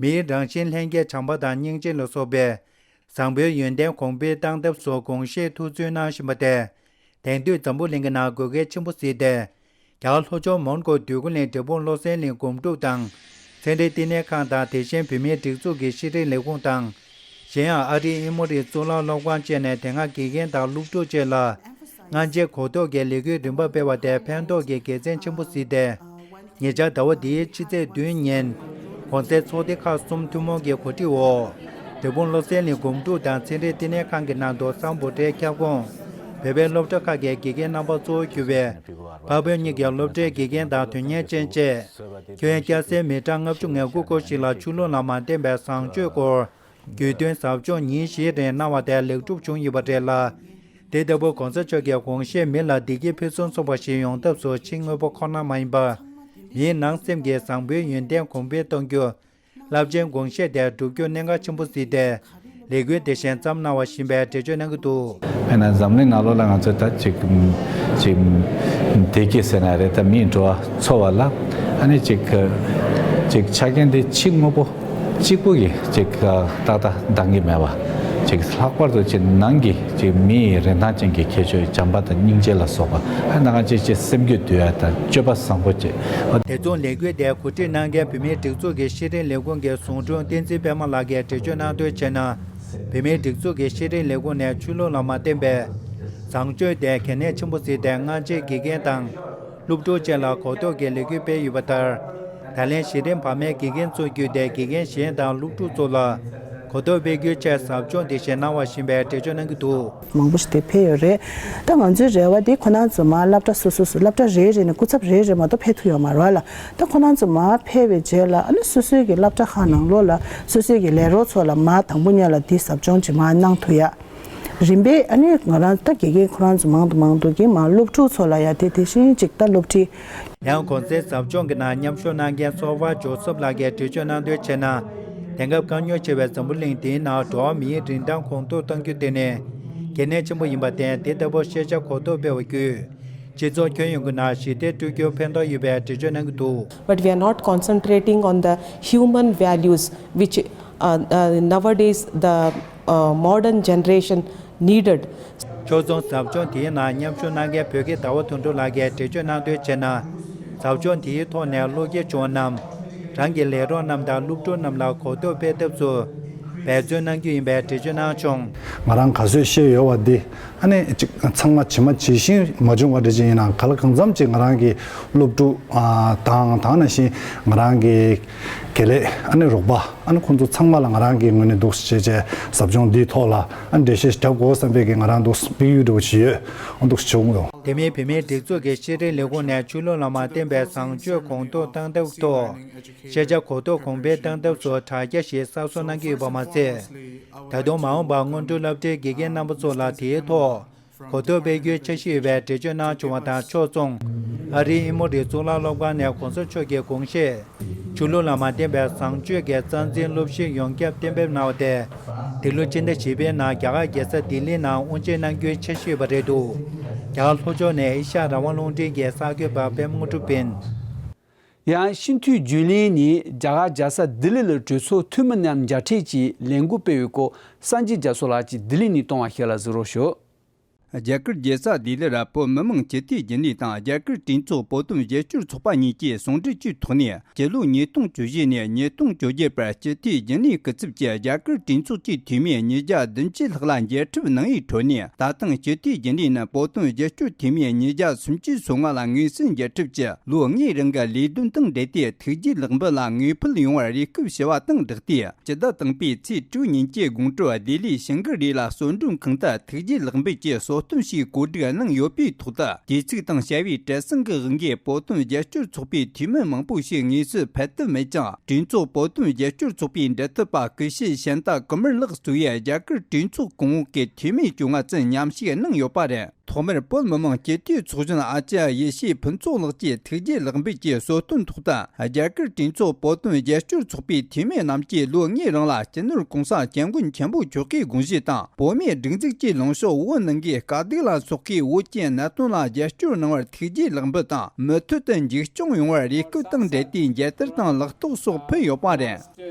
མིའི་རང་བཞིན་ལྷན་སྐྱེས་བྱམས་པ་དང་སྙིང་རྗེ་ལ་སོགས་པའི་བཟང་པོའི་ཡོན་ཏན་གོང་འཕེལ་གཏང་ཐབས་སུ་དགོངས་བཞེས་ཐུགས་བརྩོན་གནང་བཞིན་པ་དེ། དེང་དུས་འཛམ་བུ་གླིང་གི་ནང་དགོས་གལ་ཆེན་པོ་གཟིགས་ཏེ། རྒྱ་གར་ལྷོ་ཕྱོགས་མོན་གྷོ་འདོད་རྒུ་གླིང་འབྲས་སྤུངས་བློ་གསལ་གླིང་སྒོམ་སྒྲུབ་དང་། ཚན་རིག་བསྟི་གནས་ཁང་དང་དེ་བཞིན་བོད་མིའི་སྒྲིག་འཛུགས་ཀྱི་ཤེས་རིག་ལས་ཁུངས་དང་། གཞན་ཡང་ཨ་རིའི་ཨེ་མོ་རི་གཙུག་ལག་སློབ་ཁང་བཅས་ནས་དེ་སྔ་དགེ་རྒན་དང་སློབ་ཕྲུག་བཅས་ལ་སྔ་རྗེས་གོ་རྟོགས་ཀྱི་ལས་འགུལ་རིམ་པ་སྤེལ་བ་དེ་ཕན་ཐོགས་ཀྱི་དགེ་མཚན་ཆེན་པོ་གཟིགས་ཏེ། ཉེ་ཆར་ཟླ་བ་འདིའི་ཕྱི་ཚེས་བདུན་ཉིན་གོང་གསལ་ཚོགས་སྡེ་ཁག་གསུམ་ཐུན་མོང་གི་གོ་སྒྲིག་འོག་འབྲས་སྤུངས་བློ་གསལ་གླིང་སྒོམ་སྒྲུབ་དང་ཚན་རིག་བསྟི་གནས་ཁང་གི་ནང་དུ་སམ་བྷོ་ཊའི་ཁྱབ་ཁོངས་བོད་པའི་སློབ་གྲྭ་ཁག་གི་དགེ་རྒན་རྣམ་པ་གཙོ་བོ་གྱུར་པའི་འཕགས་བོད་གཉིས་ཀྱི་སློབ་གྲྭའི་དགེ་རྒན་དང་དོན་གཉེར་ཅན་བཅས་ཁྱོན་སྐྱ་སེར་མི་གྲངས་ལྔ་བཅུ་ང་དགུ་སྐོར་ཞིག་ལ་ཆོས་ལུགས་ལ་མ་བརྟེན་པའི་བཟང་སྤྱོད་སྐོར་རྒྱུས་སྟོན་ཟབ་སྦྱོང་ཉིན་བཞིའི་རིང་གནང་བ་དེ་ལེགས་གྲུབ་བྱུང་ཡོད་པ་རེད་ལ། དེ་ལྟ་བུ་གོང་ས་མཆོག་གི་དགོངས་བཞེད་མི་ལ་བདེ་སྐྱིད་ཕུན་སུམ་ཚོགས་པ་ཞིག་ཡོང་ཐབས་སུ་ཕྱི་དངོས་པོ་ཁོ་ན་མ་ཡིན་པར། མིའི་ནང་སེམས་ཀྱི་བཟང་པོའི་ཡོན་ཏན་གོང་འཕེལ་གཏོང་རྒྱུ། རླབས་ཆེན་དགོངས་བཞེད་དེ་བསྒྲུབ་རྒྱུ་གནད་འགག་ཆེན་པོ་གཟིགས་ཏེ། ལས་འགུལ་དེ་བཞིན་བརྩམས་གནང་བ་ཞིག་ཡིན་པའི་འགྲེལ་བརྗོད་གནང་གི་འདུག་དཔེར་ན་འཛམ་གླིང་ནང་ལོགས་ལ་ང་ཚོས་ད་ཅིག་ཅིག་བདེ་སྐྱིད་ཟེར་ན་རེད། ད་མིའི་འགྲོ་བ་འཚོ་བ་ལ་ཨ་ནི་ཅིག་ཅིག་ཆ་རྐྱེན་དེ་ཕྱི་དངོས་པོ་གཅིག་པུ་གིས་ཅིག་ཏག་ཏག་འདང་གི་མེད་པ། ཅིག་ལྷག་པར་དུ་ཅིག་ནང་གི་ཅིག་མི་ཡི་རིན་ཐང་ཅན་གྱི་ཁྱད་ཆོས་བྱམས་པ་དང་སྙིང་རྗེ་ལ་སོགས་པ་ཨ་ནང་ཅིག་ཅིག་སེམས་རྒྱུད་འདུལ་ཡ་དང་སྤྱོད་པ་བཟང་པོ་བཅས། དེ་མཚུངས་ལས་འགུལ་དེ་གོ་སྒྲིག་གནང་མཁན་བོད་མིའི་སྒྲིག་འཛུགས་ཀྱི་ཤེས་རིག་ལས་ཁུངས་ཀྱི་ཟུང་དྲུང་བསྟན་འཛིན་པད་མ་ལགས་ཀྱིས་འགྲེལ་བརྗོད་གནང་དོན་བྱས་ན། བོད་མིའི་སྒྲིག་འཛུགས་ཀྱི་ཤེས་རིག་ལས་ཁུངས་ནས་ཆོས་ལུགས་ལ་མ་བརྟེན་པའི་བཟང་སྤྱོད་དེ་གལ་གནད་ཆེན་པོ་གཟིགས་ཏེ། སྔ་རྗེས་དགེ་རྒན་དང་སློབ་ཕྲུག་བཅས་ལ་གོ་རྟོགས་ཀྱི་ལས་འགུལ་སྤེལ་ཡོད་པ་ལྟར། ད་ལན་གཞི་རིམ་བར་མའི་དགེ་རྒན་ཚོ་བརྒྱུད་དེ་དགེ་རྒན་གཞན་དང་སློབ་ཕྲུག་ཚོ་ལ་ གོ་རྟོགས་སྤེལ་རྒྱུའི་ཆེད་ཟབ་སྦྱོང་འདི་བཞིན་གནང་བ་བཞིན་པའི་འགྲེལ་བརྗོད་གནང་གི་འདུག་མང་པོ་ཞིག་དེ་ཕེབས་ཡོད་རེད། ད་ང་ཚོའི་རེ་བ་འདི་ཁོ་རང་ཚོ་མར་སློབ་གྲྭ་སོ་སོ་སོ་སློབ་གྲྭ་རེ་རེ་ནས་སྐུ་ཚབ་རེ་རེ་མ་གཏོགས་ཕེབས་ཐུབ་ཡོད་མ་རེད་བ་ལ། ད་ཁོ་རང་ཚོ་མར་ཕེབས་པའི་རྗེས་ལ་ཨ་ནི་སོ་སོའི་གི་སློབ་གྲྭ་ཁག་ནང་ལོགས་ལ་སོ་སོའི་གི་ལས་རོགས་ཚོ་ལ་མར་དང་པོ་ཉིད་ལ་འདི་ཟབ་སྦྱོང་ཅིག་མར་གནང་ཐུབ་ཡ། རིམ་པས་ཨ་ནི་ང་རང་ད་དགེ་རྒན་ཁོ་རང་ཚོ་མང་དུ་མང་དུ་གིས་མར་སློབ་ཕྲུག་ཚོ་ལ་ཡ་དེ་དེ་བཞིན་ཅིག་ད་སློབ་ཁྲིད། ཡང་གོང་གསལ་ཟབ་སྦྱོང་གི་ནང་མཉམ་ཞུགས་གནང་མཁན་ཚོགས་པ་ཇོ་སབ་ལགས་ཀྱིས་འགྲེལ་བརྗོད་གནང་དོན་བྱས་ན། དེང་སྐབས་དཀའ་ངལ་ཆེ་བའི་འཛམ་བུ་གླིང་འདིའི་ནང་འགྲོ་བ་མིའི་རིན་ཐང་གོང་མཐོར་གཏོང་རྒྱུ་དེ་ནི་གལ་གནད་ཆེན་པོ་ཡིན་པར་བརྟེན། དེ་ལྟ་བུ་ཤེས་བྱ་གོ་རྟོགས་སྤེལ་བ་བརྒྱུད། སྤྱི་ཚོགས་ཁྱོན་ཡོངས་ཀྱི་ནང་ཞི་བདེ་སྤྲོད་རྒྱུར་ཕན་ཐོགས་ཡོད་པའི་འགྲེལ་བརྗོད་གནང་གི་འདུག But we are not concentrating on the human values which uh, uh, nowadays the uh, modern generation needed. ཕྱོགས་མཚུངས་ཟབ་སྦྱོང་དེའི་ནང་མཉམ་ཞུགས་གནང་མཁན་བོད་དགེ་ཟླ་བ་དོན་གྲུབ་ལགས་ཀྱིས་འགྲེལ་བརྗོད་གནང་དོན་བྱས་ན། ཟབ་སྦྱོང་དེའི་ཐོག་ནས་བློ་སྐྱེད་བྱུང་བ་རྣམས། རང་གི་ལས་རོགས་རྣམས་དང་སློབ་ཕྲུག་རྣམས་ལ་གོ་རྟོགས་སྤེལ་ཐབས་སུ་འབད་བརྩོན་གནང་རྒྱུ་ཡིན་པའི་འགྲེལ་བརྗོད་གནང་བྱུང་། ང་རང་ག་ཚོད་ཤེས་ཡོད་པ་འདི་ཨ་ནི་ཅིག་ཚང་མ་ཇི་མ་ཇི་བཞིན་མ་བྱུང་བ་འདྲ་ཅིག་ཡིན་ནའང་ག་ལ་གང་འཚམ་ཅིག་ང་རང་གི་སློབ་ཕྲུག་ཨ་དང་དེ་ནང་བཞིན་ང་རང་གི་དགེ་ལས་ཨ་ནི་རོགས་པ་ཨ་ནི་ཁོང་ཚོ་ཚང་མ་ལ་ང་རང་གི་ངོས་ནས་འདུག་སེ་བྱས་བྱས་ཟབ་སྦྱོང་འདིའི་ཐོག་ལ་ཨ་ནི་འགྲེལ་བཤད་རྒྱབ་དགོས་བསམ་པའི་གི་ང་རང་འདུག་སེ་དམིགས་ཡུལ་འདྲ་བོ་ཞིག་ཡོད། ཨ་འདུག་སེ་བྱུང་ཡོད། དེ་མིན་བོད་མིའི་སྒྲིག་འཛུགས་ཀྱི་ཤེས་རིག་ལས་ཁུངས་ནས་ཆོས་ལུགས་ལ་མ་བརྟེན་པའི་བཟང་སྤྱོད་གོང་མཐོར་གཏོང་ཐབས་ཐོག་ཤེས་བྱ་གོ་རྟོགས་གོང་འཕེལ་གཏོང་ཐབས་སུ་དྲ་རྒྱ་ཞིག་གསར་བཟོ་གནང་གི་ཡོད་པ་མ་ཟད། ད་དུང་མ་འོངས་པར་སྔོན་འགྲོ་སློབ་གྲྭའི་དགེ་རྒན་རྣམ་པ་ཚོ་ལ་དེའི་ཐོག་གོ་རྟོགས་སྤེལ་རྒྱུའི་འཆར་གཞི་ཡོད་པའི་འགྲེལ་བརྗོད་གནང་བྱུང་བ་དང་ཕྱོགས་མཚུངས། ཨ་རིའི་ཨེ་མོ་རི་གཙུག་ལག་སློབ་ཁང་ནས་གོང་ས་མཆོག་གི་དགོངས་བཞེད། ཆོས་ལུགས་ལ་མ་བརྟེན་པའི་བཟང་སྤྱོད་ཀྱི་རྩ་འཛིན་སློབ་གཞི་ཡོངས་ཁྱབ་གཏན་འབེབས་གནང་བ་དེ། འདི་ལོ་ཕྱི་ཟླ་བཞི་པའི་ནང་རྒྱ་གར་རྒྱལ་ས་ལྡི་ལིའི་ནང་དབུ་འབྱེད་གནང་རྒྱུའི་འཆར་གཞི་ཡོད་པ་རེད་འདུག་རྒྱ་གར་ལྷོ་ཕྱོགས་ནས་ཨེ་ཤ་ཡ་རང་དབང་རླུང་འཕྲིན་གྱི་གསར་འགོད་པ་པད་མ་དངོས་གྲུབ་ཡིན། ཡང་སྤྱི་འཐུས་རྒྱུན་ལས་ནས་རྒྱ་གར་རྒྱལ་ས་ལྡི་ལི་ལ་གྲོས་ཚོགས་འཐུས་མི་རྣམས་མཇལ་འཕྲད་ཀྱིས་ལས་འགུལ་སྤེལ་བའི་སྐོར་སངས་རྒྱས་རྒྱ་མཚོ་ལགས་ཀྱིས་ལྡི་ལི་ནས་གཏོང་བ་ཞིག་ལ་གཟིགས་རོགས་ཞུ། རྒྱ་གར་རྒྱལ་ས་ལྡི་ལི་ར་བོད་མི་མང་སྤྱི་འཐུས་རྒྱུན་ལས་དང་རྒྱ་གར་གྲོས་ཚོགས་བོད་དོན་རྒྱབ་སྐྱོར་ཚོགས་པ་གཉིས་ཀྱིས་ཟུང་འབྲེལ་གྱི་ཐོག་ནས་སྤྱི་ལོ་ཉིས་སྟོང་བཅུ་བཞི་ནས་ཉིས་སྟོང་བཅོ་བརྒྱད་བར་སྤྱི་འཐུས་རྒྱུན་ལས་སྐུ་ཚབ་ཀྱི་རྒྱ་གར་གྲོས་ཚོགས་ཀྱི་འཐུས་མི་ཉིས་བརྒྱ་བདུན་ཅུ་ལྷག་ལ་མཇལ་འཕྲད་གནང་ཡུལ་ཁྲོད་ནས། ད་ཐེངས་སྤྱི་འཐུས་རྒྱུན་ལས་ནས་བོད་དོན་རྒྱབ་སྐྱོར་འཐུས་མི་ཉིས་བརྒྱ་སུམ་ཅུ་སོ་ལྔ་ལ་དངོས་སུ་མཇལ་འཕྲད་ཀྱིས་ལོ་ལྔའི་རིང་གི་ལས་དོན་དང་འབྲེལ་ཏེ་ཐུགས་རྗེ་ལེགས་འབུལ་ལ་དངོས་འཕེལ་ཡོང་བར་རེ་སྐུལ་ཞུ་བ་དང་སྦྲགས་ཏེ། སྤྱི་ཟླ་དང་པོའི་ཚེས་དྲུག་ཉིན་གྱི་དགོང་དྲོ་ལྡི་ལིའི་ཞིང་ཁུལ་རེ་ལ་གསོལ་མགྲོན་ཁང་དུ་ཐུགས་རྗེ་ལེགས་འབུལ་གྱི་གསོལ་སྟོན་ཞིག་གོ་སྒྲིག་གནང་ཡོད་པའི་ཐོག་ཏུ། དུས་ཚིགས་དང་བྱ་བའི་བྲེལ་ཟིང་གི་དབང་གིས་བོད་དོན་རྒྱབ་སྐྱོར་ཚོགས་པའི་འཐུས་མི་མང་པོ་ཞིག་དངོས་སུ་ཕེབས་ཐུབ་མེད་ཀྱང་། གྲོས་ཚོགས་བོད་དོན་རྒྱབ་སྐྱོར་ཚོགས་པའི་འབྲེལ་མཐུད་པ་སྐུ་ཞབས་ཤན་ཏཱ་ཀུ་མར་ལགས་གཙོས་པའི་རྒྱ་གར་གྲོས་ཚོགས་གོང་འོག་གི་འཐུས་མི་བཅོ་ལྔ་ཙམ་མཉམ་ཞུགས་གནང་ཡོད་པ་རེད། ཐོག་མར་བོད་མི་མང་སྤྱི་འཐུས་ཚོགས་གཞོན་ཨ་ཅརྱ་ཡེ་ཤེས་ཕུན་ཚོགས་ལགས་ཀྱིས་ཐུགས་རྗེ་ལེགས་འབུལ་གྱི་གསོལ་སྟོན་ཐོག་ཏུ། རྒྱ་གར་གྲོས་ཚོགས་བོད་དོན་རྒྱབ་སྐྱོར་ཚོགས་པའི་འཐུས་མི་རྣམས་ཀྱིས་ལོ་ལྔའི་རིང་ལ་སྤྱི་ནོར་༸གོང་ས་༸སྐྱབས་མགོན་ཆེན་པོ་མཆོག་གི་དགོངས་གཞི་དང་། བོད་མིའི་སྒྲིག་འཛུགས་ཀྱི་ལངས་ཕྱོགས་འོག་གནང་གི་དཀའ་སྡུག་ལ་སོགས་ཀྱི་བོད་ཀྱི་གནད་དོན་ལ་རྒྱབ་སྐྱོར་གནང་བར་ཐུགས་རྗེ་ལེགས་འབུལ་དང་། མུ་མཐུད་དུ་མཇུག་སྐྱོང་ཡོང་བར་རེ་སྐུལ་དང་འབྲེལ་ཏེ་མཇལ་དར་དང་ལག་ཐོགས་སོགས་ཕུལ་ཡོད་པ་རེད།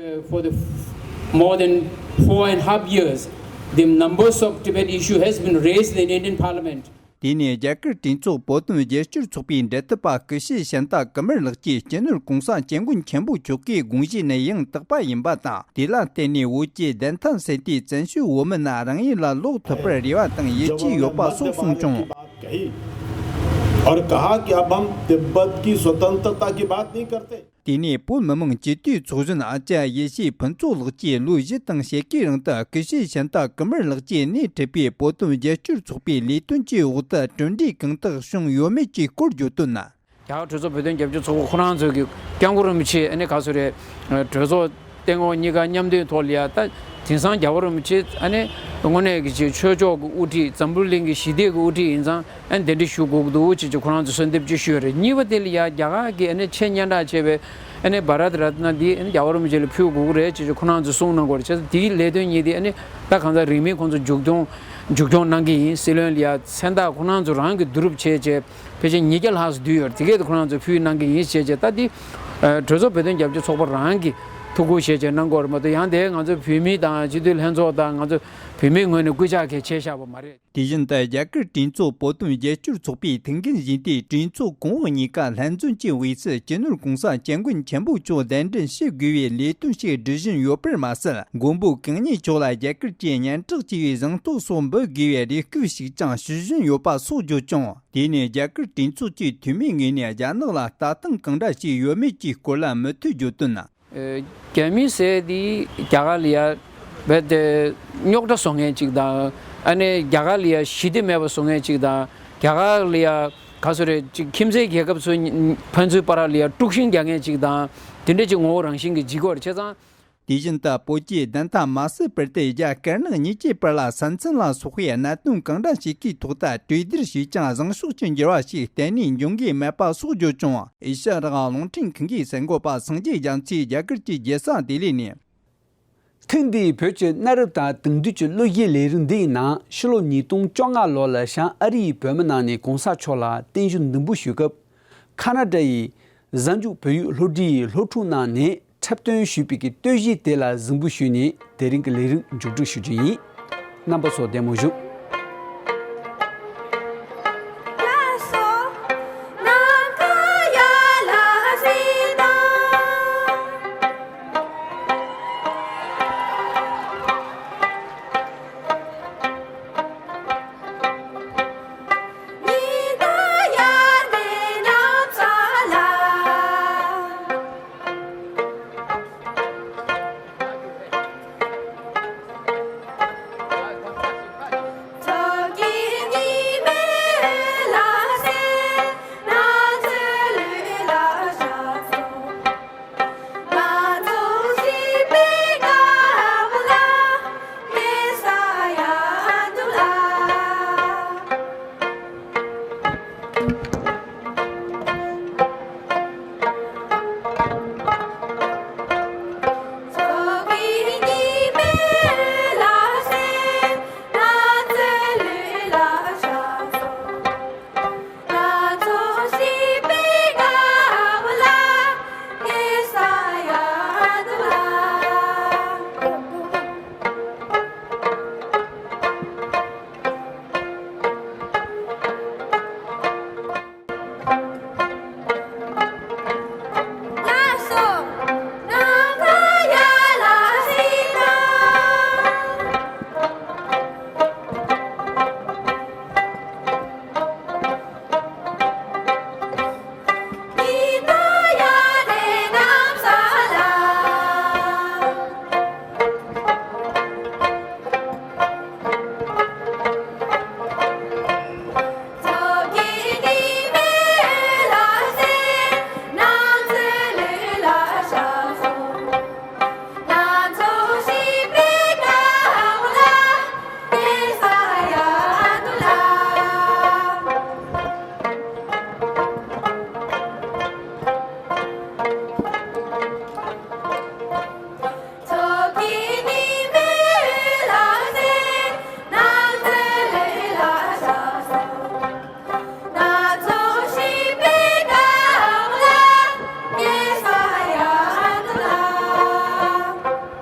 For the more than four and a half years, the numbers of Tibet issue has been raised in Indian Parliament. དེ་ནས་རྒྱ་གར་གྲོས་ཚོགས་བོད་དོན་རྒྱབ་སྐྱོར་ཚོགས་པའི་འབྲེལ་མཐུད་པ་སྐུ་ཞབས་ཤན་ཏཱ་ཀུ་མར་ལགས་ཀྱིས་སྤྱི་ནོར་༸གོང་ས་༸སྐྱབས་མགོན་ཆེན་པོ་མཆོག་གི་དགོངས་གཞི་ནི་ཡང་དག་པ་ཡིན་པ་དང་། དེ་ལ་བརྟེན་ནས་བོད་ཀྱི་བདེན་མཐའ་གསལ་ཏེ་བཙན་བྱོལ་བོད་མི་རྣམས་རང་ཡུལ་ལ་ལོག་ཐུབ་པར་རེ་བ་དང་ཡིད་ཆེས་ཡོད་པ་སོགས་གསུངས་བྱུང་། कही और कहा कि अब हम तिब्बत की स्वतंत्रता की बात नहीं करते। དེ་ནས་བོད་མི་མང་སྤྱི་འཐུས་ཚོགས་གཞོན་ཨ་ཅརྱ་ཡེ་ཤེས་ཕུན་ཚོགས་ལགས་ཀྱིས་ལོ་བཞི་དང་ཕྱེད་ཀའི་རིང་དུ་སྐུ་ཞབས་ཤན་ཏཱ་ཀུ་མར་ལགས་ཀྱིས་སྣེ་ཁྲིད་པའི་བོད་དོན་རྒྱབ་སྐྱོར་ཚོགས་པའི་ལས་དོན་གྱི་འོག་ཏུ་གྲུབ་འབྲས་གང་དག་བྱུང་ཡོད་མེད་ཀྱི་སྐོར་བརྗོད་དོན། རྒྱ་གར་གྲོས་ཚོགས་བོད་དོན་རྒྱབ་སྐྱོར་ཚོགས་པ་ཁོ་རང་ཚོ་གི་སྐྱབས་མགོན་རིན་པོ་ཆེ་ཨ་ནི་ག་ཚོད་རེད། གྲོས་ཚོགས་སྟེང་འོག་གཉིས་ཀ་མཉམ་འདོན་ཐོག་ལ་ཡ། ད་དེང་སང་རྒྱལ་བ་རིན་པོ་ཆེ་ཨ་ནི་དངོས་གནས་ཀྱི་ཆོས་ཕྱོགས་ཀྱི་དབུ་ཁྲིད། འཛམ་བུ་གླིང་གི་ཞི་བདེ་གི་དབུ་ཁྲིད་ཡིན་ཙང་། ཨ་ནི་གདན་འདྲེན་ཞུ་དགོས་ཀྱི་འདུག་ཅེས་ཀྱི་ཁོ་རང་ཚོ་གསོལ་འདེབས་ཅིག་ཞུས་རེད། གཉིས་པ་དེ་ལ་ཡ་རྒྱ་གར་གྱི་ཨ་ནི་ཆེས་སྙན་གྲགས་ཆེ་བའི་ཨ་ནི་བྷ་རད་རཏ་ན་འདི་ཨ་ནི་རྒྱལ་བ་རིན་པོ་ཆེ་ལ་ཕུལ་དགོས་ཀྱི་རེད་ཅེས་ཀྱི་ཁོ་རང་ཚོ་གསུངས་གནང་གི་ཡོད་རེད། བྱས་ཙང་དེའི་ལས་དོན་གཉིས་དེ་ཨ་ནི་ད་གང་ཟག་རིང་མིན་ཁོང་ཚོ་མཇུག་སྐྱོང་མཇུག་སྐྱོང་གནང་གི་ཡིན། སྲིད་བློན་ལ་ཡ་མཚན་རྟགས་ཁོ་རང་ཚོ་རང་གི་བསྡུ་རུབ་བྱས་བྱས་ཕལ་ཆེར་ཉིས་བརྒྱ་ལྷག་ཙམ་བསྡུས་ཡོད་རེད། དེ་གས་དེ་ཁོ་རང་ཚོ་ཕུལ་གནང་གི་ཡིན་ཞེས་བྱས། ད་འདི་གྲོས་ཚོགས་བོད་དོན་རྒྱབ་སྐྱོར་ཚོགས་པ་རང་གི་ཐུགས་ཁུར་བཞེས་བྱས་གནང་གི་ཡོད་རེད་མ་གཏོགས། ཡང་དེ་ང་ཚོ་བོད་མི་དང་སྤྱི་འཐུས་ལྷན་ཚོགས་དང་ང་ཚོ་བོད་མིའི་ངོས་ནས་སྐུལ་ལྕག་གང་ཡང་བྱས་བཞག་པ་མ་རེད། དེ་བཞིན་དུ་རྒྱ་གར་གྲོས་ཚོགས་བོད་དོན་རྒྱབ་སྐྱོར་ཚོགས་པའི་ཐུགས་འགན་བཞེས་ཏེ། གྲོས་ཚོགས་གོང་འོག་གཉིས་ཀ་ལྷན་འཛོམས་ཀྱི་དབུས་སུ་སྤྱི་ནོར་༸གོང་ས་༸སྐྱབས་མགོན་ཆེན་པོ་མཆོག་གདན་འདྲེན་ཞུ་དགོས་པའི་ལས་དོན་ཞིག་སྒྲུབ་བཞིན་ཡོད་པར་མ་ཟད། མགོན་པོ་གང་ཉིད་མཆོག་ལ་རྒྱ་གར་གྱི་སྙན་གྲགས་ཆེ་བའི་གཟེངས་རྟགས་སོགས་འབུལ་དགོས་པའི་རེ་སྐུལ་ཞིག་ཀྱང་ཞུ་བཞིན་ཡོད་པ་སོགས་བརྗོད་བྱུང་། དེ་ནས་རྒྱ་གར་གྲོས་ཚོགས་ཀྱི་འཐུས་མིའི་ངོས་ནས་རྒྱ་ནག་ལ་ལྟ་སྟངས་གང་འདྲ་ཞིག་ཡོད་མེད་ཀྱི་སྐོར་ལ་མུ་མཐུད་བརྗོད་དོན། རྒྱ་མི་ཟེར་དེ་རྒྱ་གར་ལ་ཡ་ རྦད་དེ་རྙོག་དྲ་བཟོ་མཁན་ཅིག་དང་། ཨ་ནི་རྒྱ་གར་ལ་ཡ་ཞི་བདེ་མེད་པ་བཟོ་མཁན་ཅིག་དང་། རྒྱ་གར་ལ་ཡ་ག་ཚོད་རེད་ཅིག་ཁྱིམ་མཚེས་རྒྱལ་ཁབ་ཚོའི་ཕན་ཚུན་བར་ལ་ཡ་དཀྲུག་ཤིང་རྒྱག་མཁན་ཅིག་དང་། དེ་འདྲ་ཅིག་ངོ་བོ་རང་བཞིན་གྱི་འཇིག་གི་ཡོད་རེད། བྱས་ཙང་། དེ་བཞིན་དུ་བོད་ཀྱི་བདེན་མཐའ་མ་གསལ་བར་དུ་རྒྱ་དཀར་ནག་གཉིས་ཀྱི་བར་ལ་ས་མཚམས་ལ་སོགས་པའི་གནད་དོན་གང་འདྲ་ཞིག་གི་ཐོག་ཏུ་གྲོས་བསྡུར་བྱས་ཀྱང་བཟང་ཕྱོགས་ཀྱི་འགྱུར་བ་ཞིག་གཏན་ནས་འབྱུང་གི་མེད་པ་སོགས་བརྗོད་ཀྱང་། ཨེ་ཤ་ཡ་རང་དབང་རླུང་འཕྲིན་ཁང་གི་གསར་འགོད་པ་སངས་རྒྱས་རྒྱ་མཚོས་རྒྱ་གར་གྱི་རྒྱལ་ས་ལྡི་ལི་ནས། ཐེངས་འདིའི་བོད་ཀྱི་གནའ་རབས་དང་དེང་དུས་ཀྱི་གླུ་གཞས་ལས་རིམ་འདིའི་ནང་ཕྱི་ལོ་ཉིས་སྟོང་བཅོ་ལྔ་ལོ་ལ་བྱང་ཨ་རི་ཡི་བོད་མི་རྣམས་ནས་གོང་ས་མཆོག་ལ་བརྟན་བཞུགས་འདུན་འབུལ་ཞུ་སྐབས། ཁ་ན་ཌ་ཡི་གཟའ་མཇུག་བོད་ཡིག་སློབ་ཁྲིད་ཡི་སློབ་ཕྲུག་རྣམས་ནས་འཁྲབ་སྟོན་ཞུས་པའི་གི་སྟོད་གཞས་དེ་ལ་གཟིགས་འབུལ་ཞུས་ནས་དེ་རིང་གི་ལས་རིམ་མཇུག་སྒྲིལ་ཞུ་རྒྱུ་ཡིན། རྣམ་པ་ཚོ་བདེ་མོ་བཞུགས།